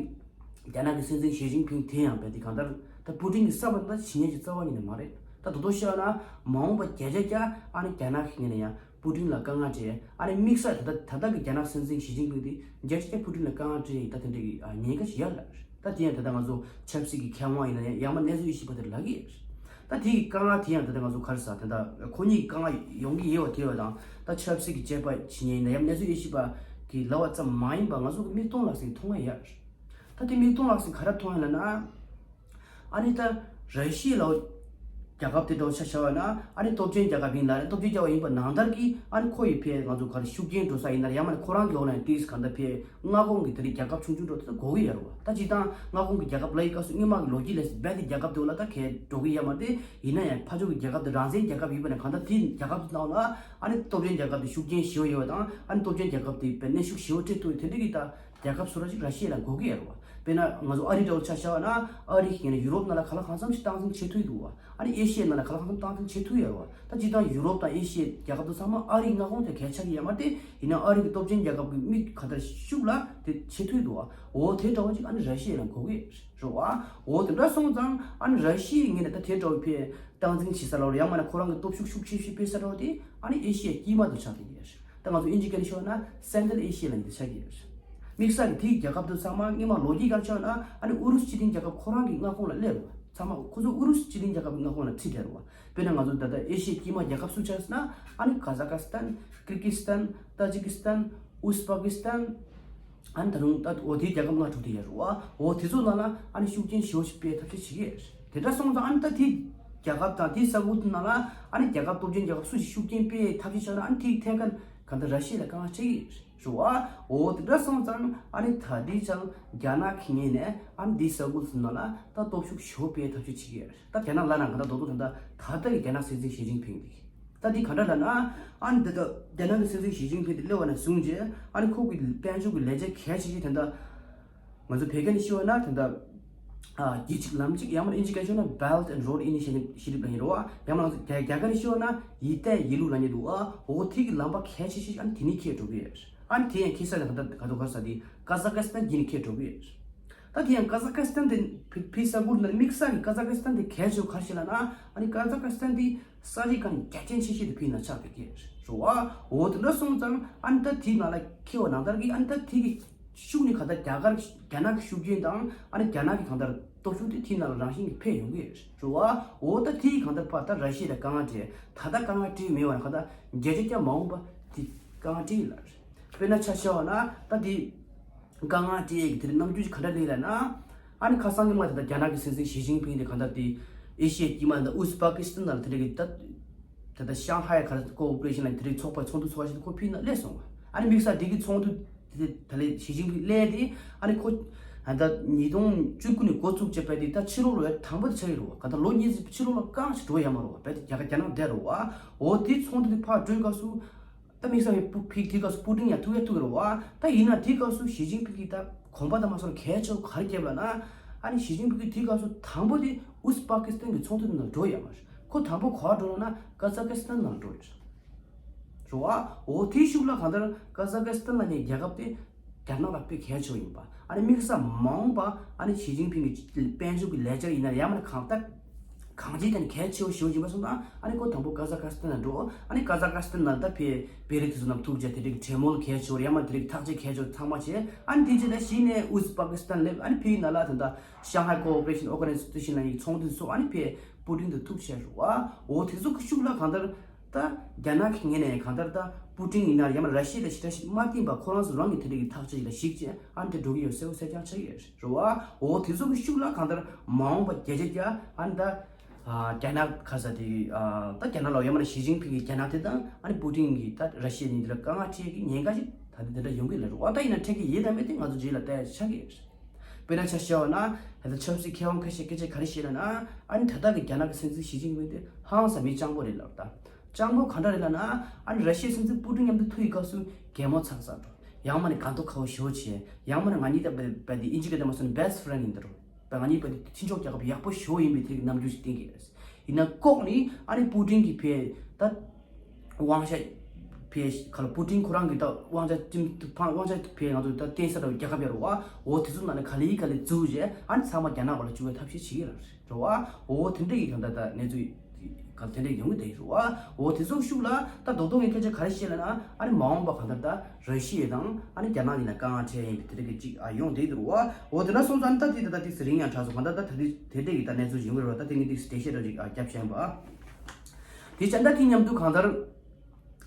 རྒྱ་ནག་གི་སྲིད་འཛིན་ཞི་ཅིན་ཕིང་དེ་ཡང་རྦད་དེ་གང་ལྟར་ད་པུ་ཏིན་གྱི་བསམ་པ་ད་ཇི་སྙེད་ཅིག་རྩ་བ་ཉིད་ནས་མ་རེད། ད་དོ་དོ་བཤད་ན་མ་འོངས་པ་བརྒྱ་ཆ་བརྒྱ་ཨ་ནི་རྒྱ་ནག་གི་ངོས་ནས་ཡང་པུ་ཏིན་ལ་དཀའ་ངལ་འཕྲད། ཨ་ནི་དམིགས་བསལ་ད་ལྟ་ད་ལྟ་གི་རྒྱ་ནག་སྲིད་འཛིན་ཞི་ཅིན་ཕིང་དེ་བརྒྱ་ཆ་བརྒྱ་པུ་ཏིན་ལ་དཀའ་ངལ་འཕྲད་ཡིན་ད་དེ་འདྲ་གི་ཉེན་ཁ་ཞིག་ཡོད་ལ། ད་དེ་ཡང་ད་ལྟ་ང་ཚོ་ཆབ་སྲིད་ཀྱི་མཁས་དབང་ཡིན་ན་ཡང་ཡང་མ་གནས་ཚུལ་དབྱེ་ཞིབ་པ་དེར་ལབ་ཀྱི་ཡོད། ད་དེ་གི་དཀའ་ངལ་དེ་ཡང་ད་ལྟ་ང་ཚོ་ག་རེ་ཟ་ད་ལྟ་ཁོ་གཉིས་ཀྱི་དཀའ་ངལ་ཡོང་གི་ཡོད་པ་དེ་ཡོད་དང་། ད་ཆབ་སྲིད་ཀྱི་དཔྱད་པ་བྱེད་མཁན་ཡིན་ན་ཡང་གནས་ཚུལ་དབྱེ་ཞིབ་པ་གི་ལབ་པ་ཙམ་མ་ཡིན་པ་ང་ཚོ་གི་མིག་མཐོང་ལག་ཟིན་མཐོང་ཡ་ཡོད། ད་དེ་མིག་མཐོང་ལག་ཟིན་ག་རེ་མཐོང་ཡ་ལབ་ན། ཨ་ནི་ད་ར་ཤི་ཡ་ལ་རྒྱལ་ཁབ་དེ་འདྲ་བོ་ཆ་བཞག་པ་ན་ཨ་ནི་སྟོབས་ཆེན་རྒྱལ་ཁབ་ཡིན་ལ། སྟོབས་ཆེན་རྒྱལ་ཁབ་ཡིན་པ་ནང་ལྟར་གྱི་ཨ་ནི་ཁོ་ཡི་ཕའི་ང་ཚོ་ག་རེ་ཤུགས་རྐྱེན་འགྲོ་ས་ཡིན་ན་ཡང་མ་ནི་ཁོ་རང་གི་འོག་ལ་ཡང་ཏིས་ག་འདྲ་ཕའི་མངའ་ཁོངས་ཀྱི་དེ་རིགས་རྒྱལ་ཁབ་ཆུང་ཆུང་འགྲོ་དེ་ཚོ་དགོས་ཀྱི་ཡོད་རེད་བ། ད་སྤྱིར་བཏང་མངའ་ཁོངས་ཀྱི་རྒྱལ་ཁབ་ལ་ཡི་སྐབས་སུ་སྔོན་མ་གི་ལོ་རྒྱུས་ལས་སུ་རྦད་དེ་རྒྱལ་ཁབ་དེ་འོག་ལ་ད་གས་འགྲོ་གི་ཡོད་མ་རེད། ཡིན་ན་ཡང་ཕར་ཕྱོགས་ཀྱི་རྒྱལ་ཁབ་དེ་རང་བཙན་རྒྱལ་ཁབ་ཡིན་པ་ནས་གང་ལྟར་དེ་རྒྱལ་ཁབ་དེ་ནང་ལ་ཨ་ནི་སྟོབས་ཆེན་རྒྱལ་ཁབ་དེ་ཤུགས་རྐྱེན་ཞེ་པོ་ཡོད་པ་དང་། ཨ་ནི་སྟོབས་ཆེན་རྒྱལ་ཁབ་དེ་བས་གནོན་ཤུགས་ཞེ་པོ་སྤྲད་ཐུབ་དེ་འདྲ་གི་ད་རྒྱལ་ཁབ་སུ་ར་ཞིག་ར་ཤི་ཡ་ལ་དགོས་ཀྱི་ཡོད་རེད་བ། དཔེར་ན་ང་ཚོ་ཨ་རི་འདྲ་བོ་ཆ་བཞག་པ་ན་ཨ་རི་ཡིན་ན་ཡུ་རོབ་ནང་ལ་ག་ལ་གང་འཚམ་ཞིག་སྟངས་འཛིན་བྱེད་ཐུབ་ཀྱི་འདུག་བ། ཨ་ནི་ཨེ་ཤི་ཡའི་ནང་ལ་ག་ལ་གང་འཚམ་སྟངས་འཛིན་བྱེད་ཐུབ་ཀྱི་ཡོད་རེད་བ། ད་སྤྱིར་བཏང་ཡུ་རོབ་དང་ཨེ་ཤི་ཡའི་རྒྱལ་ཁབ་དེ་ཚང་མ་ཨ་རིའི་མངའ་ཁོངས་དེ་གལ་ཆགས་ཀྱི་ཡོད་མ་རེད། དེ་ཡིན་ན་ཨ་རི་གི་སྟོབས་ཆེན་རྒྱལ་ཁབ་ཀྱི་མིག་ག་ལྟར་ཤུགས་ལ་དེ་བྱེད་ཐུབ་ཀྱི་འདུག་བ། འོ་དེ་འདྲ་བོ་ཅིག་ཨ་ནི་ར་ཤི་ཡ་ལ་དགོས་ཀྱི་རེད་བ། འོ་དེ་འདྲ་སོང་ཙང་ཨ་ནི་ར་ཤི་ཡའི་ངོས་ནས་ད་དེ་འདྲ་བོ་ཕའི་སྟངས་འཛིན་བྱེད་ས་ལ་ཡང་མིན་ན་ཁོ་རང་གི་སྟོབས་ཤུགས་ཤུགས་ཆེ་ཤོས་སྤེལ་ས་འདྲ་བོ་དེ་ཨ་ནི་ཨེ་ཤི་ཡའི་དཀྱིལ་མ་དུ་ཆགས་བསྡད་ཀྱི་ཡོད་རེད། ད་ང་ཚོ་དབྱིན་ཇི་སྐད་ནས་ཤོད་ན་Central Asia ལབ་ནས་དེ་ཆགས་ཀྱི་ཡོད་རེད། དམིགས་བསལ་གྱི་དེའི་རྒྱལ་ཁབ་དེ་ཚང་མ་སྔོན་མ་ལོ་རྒྱུས་སྒང་ཆ་བཞག་ན་ཨ་ནི་ཨུ་རུ་སུ་སྤྱི་མཐུན་རྒྱལ་ཁབ་ཁོ་རང་གི་མངའ་ཁོངས་ལ་སླེབས་རེད་བ། ཚང་མ་ཁོ་ཚོ་ཨུ་རུ་སུ་སྤྱི་མཐུན་རྒྱལ་ཁབ་ཀྱི་མངའ་ཁོངས་ལ་ཁྲིད་བསྡད་རེད་བ། དཔེར་ན་ང་ཚོ་ད་ལྟ་ཨེ་ཤི་ཡའི་དཀྱིལ་མ་རྒྱལ་ཁབ་སུ་ཆགས་ཟེར་ན་ཨ་ནི་ཀ་ཟ་ཁ་སི་ཐན། ཀིར་གི་སི་ཐན། ཏ་ཇི་ཀི་སི་ཐན། ཨུ་ཟ་བ་ཀི་སི་ཐན། ཨ་ནི་ད་རུང་ད་འོ་དེའི་རྒྱལ་ཁབ་ལྔ་དྲུག་དེ་ཡོད་རེད་བ། འོ་དེ་ཚོ་ནང་ལ་ཨ་ནི་ཤུགས་རྐྱེན་ཞེ་པོ་ཞིག་སྤེལ་ཐབས་ཤེས་བྱེད་ཀྱི་ཡོད་རེད། དེ་འདྲ་སོང་ཙང་ཨ་ནི་ད་དེ་རྒྱལ་ཁབ་དང་དེའི་ས་ཁུལ་དེ་ནང་ལ་ཨ་ནི་རྒྱལ་ཁབ་སྟོབས་ཆེན་རྒྱལ་ཁབ་སུ་ཞིག་ཤུགས་རྐྱེན་སྤེལ་ཐབས་ཤེས་བྱས་ན་ཨ་ནི་དེའི་ཐད་ཀར་གང་ལྟར་ར་ཤི་ཡ་ལ་དཀའ་ངལ་འཕྲད་ཀྱི་རེད་བ། འོ་དེ་འདྲ་སོང་ཙང་ཨ་ནི་ད་དེའི་ཅང་རྒྱ་ནག་གི་ངོས་ནས་ཨ་ནི་དེའི་ས་ཁུལ་དེ་ནང་ལ་ད་སྟོབས་ཤུགས་ཞེ་པོ་སྤེལ་ཐབས་ཤེས་བྱེད་ཀྱི་རེད། ད་རྒྱ་ནག་ལབ་ན་གང་ལྟར་རྡོག་རྡོག་ད་ལྟ་ད་ལྟ་གི་རྒྱ་ནག་སྲིད་འཛིན་ཞི་ཅིན་ཕིང་དེ། ད་འདི་ག་འདྲ་ལབ་ན། ཨ་ནི་ད་ལྟ་རྒྱ་ནག་གི་སྲིད་འཛིན་ཞི་ཅིན་ཕིང་དེ་སླེབས་པ་ནས་བཟུང་རྗེས་ཨ་ནི་ཁོ་གི་དཔལ་འབྱོར་གྱི་ལས་འཆར་གལ་ཆེ་ཤོས་དེ་འདྲ། ང་ཚོ་བོད་སྐད་ནས་ཤོད་ན་དེ་འདྲ། ཨ་རྒྱུད་གཅིག་ལམ་གཅིག་ཡང་མིན་ན་དབྱིན་ཇི་སྐད་ཤོད་ན་Belt and Road Initiative ལབ་ཡིན་རེད་བ། ཡང་མིན་ན་ང་ཚོ་རྒྱ་རྒྱ་སྐད་ནས་ཤོད་ན་ཡིག་གཏད་ཡིག་ལུགས་ལབ་མཁན་འདུག་ཨ། འོ་དེ་གི་ལམ་པ་གལ་ཆེ་ཤོས་ཨ་ནི་དེ་ནས་འཁེལ་འགྲོ་གི་ཡོད། ཨ་ནི་དེ་ཡང་འཁེལ་ས་ནས་ག་འདྲ་ག་འདྲ་ག་ས་དེ་ཀ་ཟ་ཁ་སི་ཐན་བརྒྱུད་ནས་འཁེལ་འགྲོ་གི་ཡོད། ད་དེ་ཡང་ཀ་ཟ་ཁ་སི་ཐན་དེ་ཕི་ཕི་ས་ཁུལ་ནང་དམིགས་བསལ་གྱི་ཀ་ཟ་ཁ་སི་ཐན་དེ་གལ་ཆེ་བ་ག་རེ་ལབ་ན། ཨ་ནི་ཀ་ཟ་ཁ་སི་ཐན་དེ་ས་ཆའི་སྒང་རྒྱ་ཁྱོན་ཆེ་ཤོས་དེ་ཕི་ནང་ཆགས་བསྡད་ཀྱི་རེད་བ། འོ་དེ་འདྲ་སོང་ཙང་ཨ་ནི་ད་དེའི་ནང་ལ་འཁེལ་བ་ནང་ལྟར་གྱི་ཨ་ནི་ད་དེ་གི་ཤུགས་ནི་གང་ལྟར་རྒྱ་གར་རྒྱ་ནག་གི་ཤུགས་རྐྱེན་དང་ཨ་ནི་རྒྱ་ནག་གི་གང་ལྟར་སྟོབས་ཤུགས་དེ་དེའི་ནང་ལ་རང་བཞིན་གྱིས་འཕེལ་ཡོང་གི་རེད་བ། འོ་ད་དེའི་གང་ལྟར་ཕར་ད་ར་ཤི་ཡ་ལ་དཀའ་ངལ་འཕྲད། ད་ལྟ་དཀའ་ངལ་འཕྲད་མེད་པ་ན་གང་ལྟར་བརྒྱ་ཆ་བརྒྱ་མ་འོངས་པ་དེ་དཀའ་ངལ་འཕྲད་ཡིན་ལ་རེད། དཔེར་ན་ཆ་བཞག་པ་ན་ད་དེ། དཀའ་ངལ་འཕྲད་ཡས་ཀྱི་དེ་རིང་རྣམ་འགྱུར་ག་འདྲ་སླེབས་ལབ་ན། ཨ་ནི་ཁ་སང་ཉི་མ་དེ་ད་རྒྱ་ནག་གི་སྲིད་འཛིན་ཞི་ཅིན་ཕིང་དེ་གང་ལྟར་དེ་ཨེ་ཤི་ཡའི་དཀྱིལ་མ་དང་ཨུ་ཟ་བ་ཀི་སི་ཐན་དང་དེ་འདྲ་གི་ད་ད་ད་ཤང་ཧའེ་ག་རེ་ཀོ་ཨོ་པ་རེ་ཤན་ལ་དེ་འདྲའི་ཚོགས་པའི་ཚོགས་འདུ་ཚོགས་ཤིག་ཁོ་ཕི་ནང་སླེབས་སོང་བ། ཨ་ནི་དམིགས་བསལ་དེ་གི་ཚོགས་འདུ་དེ་ད་ལས་ཞི་ཅིན་ཕིང་སླེབས་དེ་ཨ་ནི་ཁོ་ད་ཉིས་སྟོང་བཅུ་དགུ་ནས་འགོ་བཙུགས་བྱས་པ་དེ་ད་ཕྱི་ལོགས་ལ་ཡ་དང་པོ་དེ་ཆགས་ཀྱི་རེད་བ། ག་ད་ལོ་གཉིས་ཙམ་ཕྱི་ལོགས་ལ་རྐང་ཞིག་འགྲོ་ཡ་མ་རེད་བ། རྦད་དེ་རྒྱ་གར་རྒྱ་ནག་བསྡད་རེད་བ། འོ་དེ་ཚོགས་འདུ་དེ་ཕར་གྲོལ་སྐབས་སུ། ད་དམིགས་བསལ་བའི་པུ་ཕིག་དེ་སྐབས་སུ་པུ་ཏིན་ཡང་ཐུག་ཡ་ཐུག་གི་རེད་བ། ད་ཡིན་ན་དེ་སྐབས་སུ་ཞི་ཅིན་ཕིང་གིས་ད་གོམ་པ་དང་མ་སོང་གལ་ཆེ་བ་ག་རེ་བརྒྱབ་ལབ་ན། ཨ་ནི་ཞི་ཅིན་ཕིང་གིས་དེ་སྐབས་སུ་དང་པོ་དེ་ཨུ་ཟ་བ་ཀི་སི་ཐན་གྱི་ཚོགས་འདུ་ནང་འགྲོ་ཡ་མ་རེད། ཁོ་དང་པོ་ག་པར་འགྲོ་ལབ་ན་ཀ་ཟ་ཁི་སི་ཐན་ནང་འགྲོ་ཡ་རེད་བ། འོ་དེའི་གཞུག་ལ་གང་ལྟར་ཀ་ཟ་ཁི་སི་ཐན་ལབ་མཁན་རྒྱལ་ཁབ་དེ་རྒྱ་ནག་ལ་དཔེ་གལ་ཆེ་བ་ཡིན་པ། ཨ་ནི་དམིགས་བསལ་མ་འོངས་པ་ཨ་ནི་ཞི་ཅིན་ཕིང་གི་དཔལ་འབྱོར་གྱི་ལས་འཆར་ཡིན་ན་ཡང་མིན་ན་གང་ལྟར། གང་ཅིའི་ཐད་ནས་གལ་ཆེ་བ་ཞེ་པོ་ཡིན་པ་སོང་ཙང་ཨ་ནི་ཁོ་དང་པོ་ཀ་ཟ་ཁ་སི་ཐན་ལ་འགྲོ། ཨ་ནི་ཀ་ཟ་ཁ་སི་ཐན་ལ་ད་ཕའི་བེ་རི་དེ་ཚོ་རྣམས་ཐུག་བྱས་དེ་རིགས་གྲོས་མོལ་གལ་ཆེ་བ་ཡང་མ་དེ་རིགས་ཐག་གཅོད་གལ་ཆེ་བ་ཚང་མ་བྱས། ཨ་ནི་དེ་རྗེས་ལ་གཞི་ནས་ཨུ་ཟ་བ་ཀི་སི་ཐན་སླེབས། ཨ་ནི་ཕའི་ནང་ལ་ད་ལྟ་ཤང་ཧའེ་ཀོ་ཨོ་པ་རེ་ཤན་ཨོར་ག་ནའི་ཛེ་ཤན་ལ་ཡི་ཚོགས་འདུ་ཚོགས། ཨ་ནི་ཕའི་པུ་ཏིན་དུ་ཐུག་བྱས་རུ་བ། འོ་དེ་ཚོ་གི་ཤུགས་ལ་གང་ལྟར་ ད་རྒྱ་ནག་གི་ངོས་ནས་གང་ལྟར་ད་པུ་ཏིན་ཡིན་ན་ཡང་ན་ར་ཤི་ཡ་ལ་ཞེ་དྲག་ཞིག་མ་བསྟེན་པ་ཁོ་རང་ཚོ་རང་གི་དེ་འདྲ་གི་ཐག་གཅོད་ཅིག་ལ་གཞིགས་བྱས་ཨ་ནི་དེ་འགྲོ་གི་ཡོད་གསལ་པོ་གསལ་རྐྱང་ཆགས་ཀྱི་ཡོད་རེད་བ། འོ་དེ་ཚོ་གི་ཤུགས་ལ་གང་ལྟར་མ་འོངས་པ་བརྒྱ་ཆ་བརྒྱ་ཨ་ནི་ད་ཨ་རྒྱ་ནག་ག་ས་དེ་ཨ་ད་རྒྱ་ནག་ལ་ཡང་མ་ན་ཞི་ཅིན་ཕིང་གི་རྒྱ་ནག་དེ་དང་ཨ་ནི་པུ་ཏིན་གི་ད་ར་ཤི་ཡ་གཉིས་དེ་ལ་དཀའ་ངལ་འཕྲད་ཀྱི་ཉེན་ཁ་ཞིག་ད་ལྟ་དེ་འདྲ་ཡོང་གི་ལ་རེད་བ། ད་ཡིན་ན་འཕྲད་ཀྱི་ཡོད་དམ་མེད་དེ་ང་ཚོ་རྗེས་ལ་ལྟ་ཡ་ཆགས་ཀྱི་ཡོད་རེད། དཔེར་ན་ཆ་བཞག་པ་ན་ད་ལྟ་ཆབ་སྲིད་མཁས་དབང་ཁ་ཤས་སྐད་ཆ་ག་རེ་བཤད་ལབ་ན་ཨ་ནི་ད་ལྟ་གི་རྒྱ་ནག་གི་སྲིད་འཛིན་ཞི་ཅིན་ཕིང་དེ་ཧང་སང་མི་སྤྱང་པོ་རེད་ལབ། ད་སྤྱང་པོ་ག་འདྲ་རེད་ལབ་ན་ཨ་ནི་ར་ཤི་ཡའི་སྲིད་འཛིན་པུ་ཏིན་མཉམ་དུ་ཐུག་ཡི་སྐབས་སུ་གད་མོ་ཚག་ཚག་འགྲོ། ཡང་མ་ནི་དགའ་མདོག་ཁ་པོ་ཞེ་པོ་བྱས། ཡང་མ་ནི་ང་གཉིས་ད་བལ་བལ་དེ་ཨིན་ཇི་སྐད་དུ་མ་སོང་ན་best friend ཡིན་འདྲ་བོ། ད་ང་གཉིས་བལ་དེ་མཐུན་ཕྱོགས་རྒྱག་སྐབས་ཡག་པོ་ཞེ་པོ་ཡིན་པའི་དེ་རྣམ་འགྱུར་ཞིག་བསྟན་གྱི་རེད། ཡིན་ན་ལྐོག་ནི་ཨ་ནི་པུ་ཏིན་གྱི་ཕའི་ད་དབང་ཆ་ཕའི་ག་ལ་པུ་ཏིན་ཁོ་རང་གི་ད་དབང་ཆ་ཁྲིམས་ཕ་དབང་ཆ་ཕའི་ང་ཚོ་ད་བརྟེན་ས་ད་རྒྱལ་ཁབ་ཡོད་རེད་བ། འོ་དེ་ཚོ་ནང་ནས་ག་ལེ་ག་ལེ་འཛུལ་རྗེས་ཨ་ནི་ཚང་མ་རྒྱ་ནག་བར་ལ་བཅུག་པའི་ཐབས་ཤེས་བྱེད་ཀྱི་རེད། རེད་བ། འོ་དེ་འདྲ་ཡི་གང་ལྟར་ད་གནས་ཚུལ་ག་དེ་འདྲ་ཡོང་གི་དེ་རེད་བ། འོ་དེ་ཚོ་ཤུགས་ལ་ད་རྡོག་རྡོག་ངས་སྐད་ཆ་ག་རེ་བཤད་ལབ་ན་ཨ་ནི་མ་འོངས་པ་གང་ལྟར་ད་ར་ཤི་ཡ་དང་ཨ་ནི་རྒྱ་ནག་གཉིས་ལ་དཀའ་ངལ་འཕྲད་ཡིན་པའི་དེ་འདྲ་གི་ཅིག་ཨ་ཡོང་བསྡད་འདུག་བ། འོ་དེ་འདྲ་སོང་ཙང་ད་དེ་ད་ད་དེ་ཟེར་རིང་ཡང་གྲགས་སོང་གང་ལྟར་ད་ད་དེ་དེ་འདྲ་གི་ད་གནས་ཚུལ་ཡོང་གི་རེད་བ། ད་དེ་ངས་དེ་འགྲེལ་བཤད་འདྲ་ཅིག་ཨ་རྒྱབ་བཞག་ཡིན་པ། དེ་བྱས་ད་དེ་མཉམ་དུ་གང་ལྟར།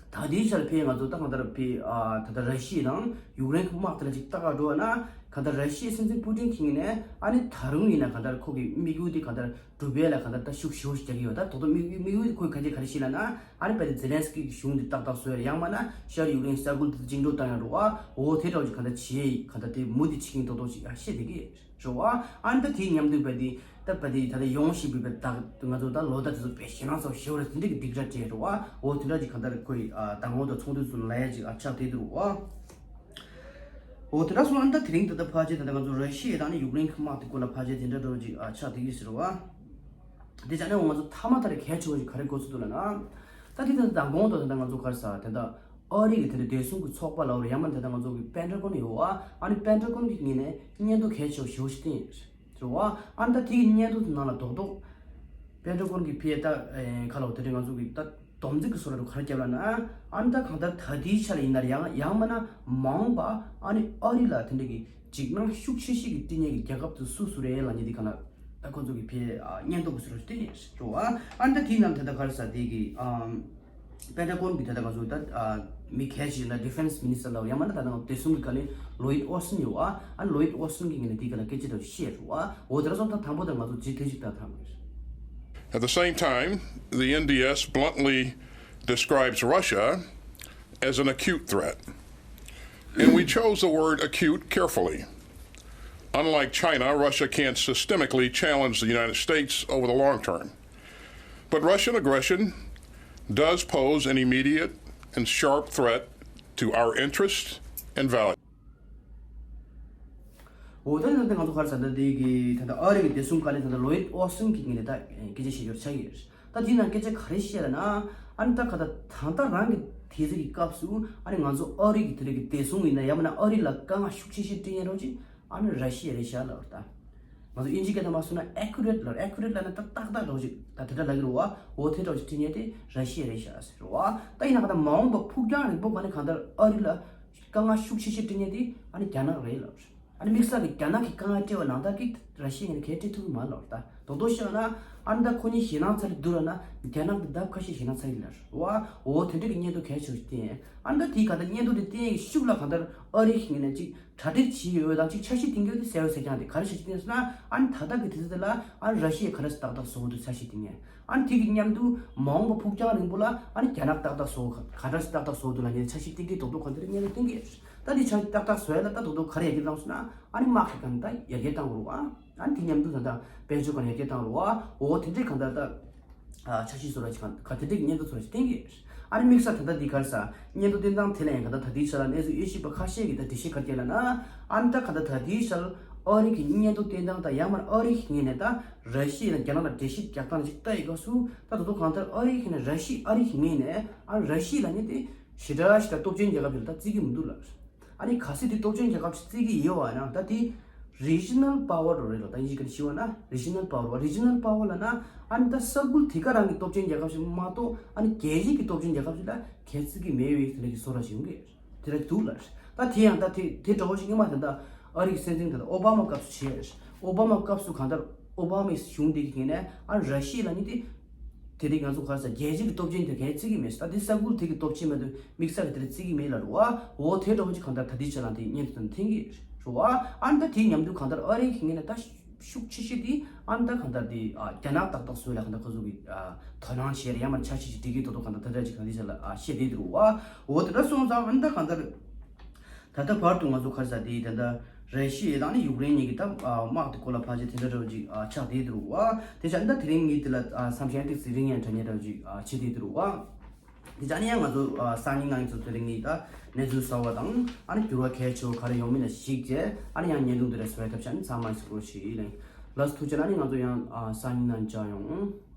ད་ལྟའི་ཆར་ཕའི་ང་ཚོ་ད་གང་ལྟར་ཕའི་ཨ་ད་ལྟ་ར་ཤི་ཡ་དང་ཡུཀ་རེན་གྱི་དམག་དེ་ལ་ཅིག་ལྟ་ག་འགྲོ་བ་ན་གང་ལྟར་ར་ཤི་ཡའི་སྲིད་འཛིན་པུ་ཏིན་གྱི་ངོས་ནས་ཨ་ནི་ད་རུང་ཡིན་ན་གང་ལྟར་ཁོ་གི་དམིགས་ཡུལ་དེ་གང་ལྟར་འགྲུབ་ཡས་ལ་གང་ལྟར་ད་ཤུགས་ཞེ་པོ་ཞིག་རྒྱག་གི་ཡོད། ད་ད་དུང་དམིགས་དམིགས་ཡུལ་དེ་ཁོས་ག་འདྲ་ག་རེ་བཤད་ལབ་ན་ཨ་ནི་ཕ་དེ་ཛེ་ལན་སི་ཀི་གཞུང་དེ་ཏག་ཏག་བཟོ་ཡས་ཡང་མིན་ན་ཤར་ཡུཀ་རེན་ས་ཁུལ་དེ་བཅིངས་འགྲོལ་བཏང་ཡས་འགྲོ་བ། འོ་དེ་འདྲ་བོ་ཅིག་གང་ལྟར་བྱེད་ཡས་གང་ལྟར་དེ་མུ་མཐུད་བྱེད་ཀྱི་འདུག་མདོག་མདོག་ཅིག་ཨ་བཤད་བསྡད་ཀྱི་རེད་བ། ཨ་ནི་ད་དེའི་མཉམ་དུ་བ་དེ་ད་བ་དེ་ད་ལྟ་ཡོང་བཞིན་པའི་བ་ད་ང་ཚོ་ད་ལོ་ཟླ་དེ་ཚོ་དཔེ་ཞེད་སྣང་ཚ་པོ་ཞེ་པོ་རེད། དེ་འདྲ་གི་སྡིགས་ར་སྤྲད་རེད་བ། འོ་དེ་འདྲ་ཅིག་གང་ལྟར་ཁོའི་ཨ་མདང་དགོང་དང་ཚོགས་འདུ་ཚོ་ལ་ཡ་ཅིག་ཨ་ཆགས་བསྡད་འདུག་བ། འོ་དེ་འདྲ་སོང་ཨ་ནི་ད་དེ་རིང་ད་ལྟ་ཕལ་ཆེར་ད་ལྟ་ང་ཚོ་ར་ཤི་ཡ་དང་ནི་ཡུཀ་རེན་གྱི་དམག་དེ་སྐོར་ལ་ཕལ་ཆེར་དེ་འདྲ་འདྲ་བོ་ཅིག་ཨ་ཆགས་བསྡད་ཀྱི་ཟེར་བ། དེ་བྱས་ནས་འོ་ང་ཚོ་མཐའ་མ་ད་རེས་གལ་ཆེ་བ་ཞིག་ག་རེ་གོ་ཚུལ་འདུག་ལབ་ན། ད་དེ་ད་ལྟ་མདང་དགོང་དང་ད་ལྟ་ང་ཚོ་ག་རེ་ཟ་ད་ལྟ་ཨ་རི་གི་དེ་འདྲ་བདེ་སྲུང་གི་ཚོགས་པ་ལ་འོ་རེད་ཡང་མིན་ད་ལྟ་ང་ཚོ་གི་པེན་ཊ་གོན་ཡོད་བ། ཨ་ནི་པེན་ཊ་གོན་གི་ངོས་ནས་སྙན་ཐོ་གལ་ཆེ་བ་ཞེ་པོ་ཞིག་བཏིང་ཡོད་རེད་བ། ཨ་ནི་ད་དེའི་སྙན་ཐོ་དེ་ནང་ལ་རྡོག་རྡོག་པེན་ཊ་གོན་གི་ཕི་ཡ་ད་ཁ་ལོ་དེ་འདྲ་ང་ཚོ་གི་ད་སྡོམ་རྩིས་ཀྱི་བཟོ་འདྲ་ག་རེ་བརྒྱབ་ལབ་ན། ཨ་ནི་ད་གང་ལྟར་ད་ལྟའི་ཆ་ལ་ཡིན་ན་ཡང་ཡང་མིན་ན་མ་འོངས་པ་ཨ་ནི་ཨ་རི་ལ་དེ་འདྲ་གི་འཇིགས་སྣང་ཤུགས་ཆེ་ཤོས་ཀྱི་སྤྲད་མཁན་གྱི་རྒྱལ་ཁབ་དེ་སུ་སུ་རེད་ལབ་མཁན་དེ་ག་ལ་ད་ཁོ་ཚོ་གི་ཕི་ཡ་སྙན་ཐོ་གི་བཟོ་འདྲ་སྤྲད་ནས་འགྲོ་བ། ཨ་ནི་ད་དེའི་ནང་ད་ལྟ་ག་རེ་ཟ་དེ་གི་པེན་ཊ་གོན་གྱི་ད་ལྟ་ང་ཚོ་ད་མི་གལ་ཆེ་ན་ཌི་ཕེན་སི་མི་ནི་སི་ཊར་ལ་ཡང་མིན་ན་ད་ལྟ་ང་བདེ་སྲུང་གི་བཀའ་བློན་ལོ་ཡིད་ཨོ་སི་ཊིན་ཡོད་བ། ཨ་ནི་ལོ་ཡིད་ཨོ་སི་ཊིན་གྱི་ངོས་ནས་དེའི་སྒང་ལ་སྐད་ཆ་འདྲ་བཤད་རེད་བ། འོ་དེ་འདྲ་སོང་ད་དང་པོ་དེ་ང་ཚོ་རྗེས་དེ་ཞིག་ད་ཐང་རེད། At the same time, the N D S bluntly describes Russia as an acute threat. And we chose the word acute carefully. Unlike China, Russia can't systemically challenge the United States over the long term. But Russian aggression does pose an immediate and sharp threat to our interests and values. འོ་ད་ད་ང་ཚོ་ག་རེ་ཟ་ད་དེ་གི་ད་ད་ཨ་རི་གི་བདེ་སྲུང་བཀའ་བློན་ད་ད་ལོ་ཡིད་ཨོ་སི་ཊིན་གྱི་ངོས་ནས་ད་སྐད་ཆ་བཤད་རྒྱུར་ཆགས་ཡོད། ད་དེའི་ནང་སྐད་ཆ་ག་རེ་བཤད་ལབ་ན། ཨ་ནི་ད་ག་ད་ད་ལྟ་རང་གི་དུས་ཚོད་ཀྱི་སྐབས་སུ་ཨ་ནི་ང་ཚོ་ཨ་རི་གི་དེ་རིང་གི་བདེ་སྲུང་ཡིན་ན་ཡང་མིན་ན་ཨ་རི་ལ་དཀའ་ངལ་ཤུགས་ཆེ་ཤོས་སྤྲད་མཁན་རོགས་ཅིག་ཨ་ནི་ར་ཤི་ཡ་རེད་ཤག་ལབ་རེད་ད། ང་ཚོ་དབྱིན་ཇིའི་སྐད་ཐོག་མ་སོང་ན་ཨེ་ཁུ་རེ་ཊི་ལབ་རེད། ཨེ་ཁུ་རེ་ཊི་ལབ་ན་ད་ཏག་ཏག་འདྲ་བོ་ཅིག་ད་དེ་འདྲ་ལབ་ཀྱི་རེད་བ། འོ་དེ་འདྲ་བོ་ཅིག་སྤྲད་མཁན་དེ་ར་ཤི་ཡ་རེད་ཤག་ཟེར་རེད་བ། ད་ཡིན་ན་ག་ད་མ་འོངས་པ་ཕུགས་རྒྱང་རིང་པོ་ག་ནས་གང་ལྟར་ཨ་རི་ལ་དཀའ་ངལ་ཤུགས་ཆེ་ཤོས་སྤྲད་མཁན་དེ་ཨ་ནི་རྒྱ་ནག་རེད་ལབ་རེད། ཨ་ནི་དམིགས་བསལ་གྱི་རྒྱ་ནག་གིས་དཀའ་ངལ་སྤྲད་པ་ནང་ལྟར་གྱི་ར་ཤི་ཡ་ངོས་ནས་གང་ཡང་སྤྲད་ཐུབ་ཀྱི་མ་རེད་ལབ་རེད་ད། རྡོག་རྡོག་བཤད་ན་ཨ་ནི་ད་ཁོ་གཉིས་ཞེད་སྣང་ཚ་རེ་འདུག་ལབ་ན་རྒྱ་ནག་གི་ལྡབ་ཁ་ཤས་ཞེད་སྣང་ཚ་རེད་ལབ་རེད་བ། འོ་དེ་འདྲ་གི་སྙན་ཐོ་གལ་ཆེ་བ་ཞིག་བཏིང་། ཨ་ནི་ད་དེའི་ག་ད་སྙན་ཐོ་དེ་བཏིང་ཡས་ཤུགས་ལ་གང་ལྟར་ཨ་རི་གི་ངོས་ནས་ཅིག་གྲ་སྒྲིག་བྱས་ཡོད་དང་ཅིག་འཆར་གཞི་བཏིང་གི་ཡོད་དེ་གསལ་པོ་གསལ་རྐྱང་དེ་ག་རེ་འཆར་གཞི་བཏིང་ཟེར་ན། ཨ་ནི་ད་ལྟ་གི་དུས་ཚོད་དེ་ལ་ཨ་ནི་ར་ཤི་ཡས་ག་རེ་ཟེར་ཏག་ཏག་བཟོ་གི་འདུག་འཆར་གཞི་བཏིང་ཡས། ཨ་ནི་དེ་གི་མཉམ་དུ་མ་འོངས་པ་ཕུགས་རྒྱང་རིང་པོ་ལ་ཨ་ནི་རྒྱ་ནག་ཏག་ཏག་བཟོ་ག་ག་འདྲ་ཞིག་ཏག་ཏག་བཟོ་འདུག་ལབ་ནས་འཆར་གཞི་བཏིང་གི་རྡོག་རྡོག་ག་འདིར་སྙན་ཐོ་བཏིང་གི་ཡོད། ད་དེ་འཆར་གཞི་ཏག་ཏག་བཟོ་ཡས་ལ་ད་རྡོག་རྡོག་ག་རེ་ཡར་རྒྱས་བཏང་སོང་ན་ཨ་ནི་དམག་གི་གང་ད་ཡར་རྒྱས་བཏང་དགོས་རེད་བ། ཨ་ནི་དེ་མཉམ་དུ་ད་ལྟ་དཔལ་འབྱོར་གང་ཡར་རྒྱས་བཏང་རེད་བ། འོ་དེ་འདྲའི་གང་ད་ད། ཨ་འཆར་གཞི་བཟོ་འདྲ་ཅིག་ག་དེ་འདྲའི་སྙན་ཐོ་བཟོ་འདྲ་ཅིག་བཏིང་གི་ཡོད། ཨ་ནི་དམིགས་བསལ་ད་ལྟ་འདི་ག་རེ་ཟ། སྙན་ཐོ་བཏོན་སྟངས་དེ་ལ་ཡང་ག་ད་ད་ལྟའི་ཆ་ལ་གནས་ཚུལ་དབྱེ་ཞིབ་པ་ཁ་ཤས་ཀྱིས་ད་འགྲེལ་བཤད་ག་རེ་བརྒྱབ་ལབ་ན། ཨ་ནི་ད་ག་ད་ད་ལྟའི་ཆ་ལ་ཨ་རི་གི་སྙན་ཐོ་བཏོན་སྟངས་དང་ཡང་མིན་ཨ་རི་གི་ངོས་ནས་ད་ར་ཤི་ཡ་དང་རྒྱ་ནག་ལ་འགྲེལ་བཤད་རྒྱག་སྟངས་ཅིག་ལྟ་ཡི་སྐབས་སུ་ད་ད་དུང་གང་ལྟར་ཨ་རི་གི་ངོས་ནས་ར་ཤི་ཨ་རི་གི་ངོས་ནས་ཨ་ར་ཤི་ཡ་ལབ་མཁན་དེ་ཞེ་དྲག་ཞེ་དྲག་སྟོབས་ཆེན་རྒྱལ་ཁབ་ཅིག་ལ་ད་བརྩི་གི་མི་འདུག་ལབ། ཨ་ནི་གལ་སྲིད་དེ་སྟོབས་ཆེན་རྒྱལ་ཁབ་ཅིག་བརྩི་གི་ཡོད་པ་ན་ད་དེ་regional power རེད་ལ། ད་ཨིན་ཇི་སྐད་ནས་ཞུས་པ་ན་regional power རེད་བ། regional power ལབ་ན་ཨ་ནི་ད་ས་ཁུལ་དེ་ག་རང་གི་སྟོབས་ཆེན་རྒྱལ་ཁབ་ཅིག་མ་གཏོགས་ཨ་ནི་རྒྱལ་སྤྱིའི་གི་སྟོབས་ཆེན་རྒྱལ་ཁབ་ཅིག་ལ་གལ་བརྩི་གི་མེད་པའི་དེ་འདྲ་གི་བཟོ་འདྲ་ཞིག་ཡོང་གི་དེ་འདྲ་འདུག་ལ། ད་དེ་ཡང་ད་དེ་དེ་འདྲ་བོ་ཞིག་སྔོན་མ་ད་ལྟ་ཨ་རི་གི་སྲིད་འཛིན་ད་ལྟ་ཨོ་བྷ་མ་སྐབས་སུ་བྱས་རེད། ཨོ་བྷ་མ་སྐབས་སུ་གང་ལྟར་ཨོ་བྷ་མའི་གཞུང་དེ་གི་ངོས་ནས་ཨ་ནི་ར་ཤི་ཡ་ལབ་མཁན་དེ་ དེ་རིང་ང་ཚོ་ག་རེ་ཟེར། རྒྱལ་སྤྱི་གི་སྟོབས་ཆེན་དེ་གས་བརྩི་གི་མེད་ཟེར། ད་དེ་ས་ཁུལ་དེ་གི་སྟོབས་ཆེན་མ་གཏོགས་དམིགས་བསལ་གི་དེ་རིང་བརྩི་གི་མེད་ལབ་རེད་བ། འོ་དེ་འདྲ་བོ་ཅིག་གང་ལྟར་ད་ལྟའི་ཆ་ལ་དེ་བརྙན་དེ་ཚོ་འཐེན་གི་རེད་བ། ཨ་ནི་ད་དེའི་མཉམ་དུ་གང་ལྟར་ཨ་རིའི་གི་ངོས་ནས་ད་ཤུགས་ཆེ་ཤོས་དེ་ཨ་ནི་ད་གང་ལྟར་དེ་ཨ་རྒྱ་ནག་ཏག་ཏག་བཟོས་ལ་གང་ལྟར་ཁོ་ཚོ་གི་ཨ་དོ་སྣང་བྱས་རེད། ཡང་མ་འཆར་གཞི་ཅིག་སྒྲིག་གི་འདུག་འདུག་གང་ལྟར་དེ་འདྲ་ཅིག་གང་ལྟར་ཆ་ལ་ཨ་བཤད་བསྡད་འདུག་རེད་བ། འོ་དེ་འདྲ་སོང་ཙང་ཨ་ནི་ད་གང་ལྟར། ད་ལྟ་བར་དུ་ང་ཚོ་ག་རེ་ཟེར། དེ་ད་ལྟ་ར་ཤི་ཡ་དང་ནི་ཡུཀ་རེན་གཉིས་ཀྱི་ད་ཨ་དམག་དེ་སྐོར་ལ་ཕལ་ཆེར་དེ་འདྲ་འདྲ་བོ་ཅིག་ཨ་ཆགས་བསྡད་འདུག་རེད་བ། དེ་ཆ་ནི་ད་དེ་རིང་ངས་དེ་ལ་ཨ་བསམ་ཤེས་ཏོག་ཙམ་རིང་ཡང་དྲན་ཡ་འདྲ་བོ་ཅིག་ཨ་བྱེད་བསྡད་འདུག་རེད་བ། དེ་ཆ་ནི་ཡང་ང་ཚོ་ཨ་སང་ཉིན་གནངས་ཚོ་དེ་རིང་ངས་ད་གནས་ཚུལ་གསར་བ་དང་ཨ་ནི་འགྱུར་བ་གལ་ཆེ་བ་ག་རེ་ཡོང་མིན་ལ་གཞིགས་བྱས། ཨ་ནི་ཡང་བརྙན་ཐུང་དེ་འདྲ་བཟོ་ཡ་ཐབས་ཆ་ནི་ཚང་མ་གཟིགས་རོགས་བྱེད་ཡིན་ལགས། ལགས་སོ་ཐུགས་རྗེ་ཆེ། ཨ་ནི་ང་ཚོ་ཡང་ཨ་སང་ཉིན་ནང་མཇལ་ཡོང་།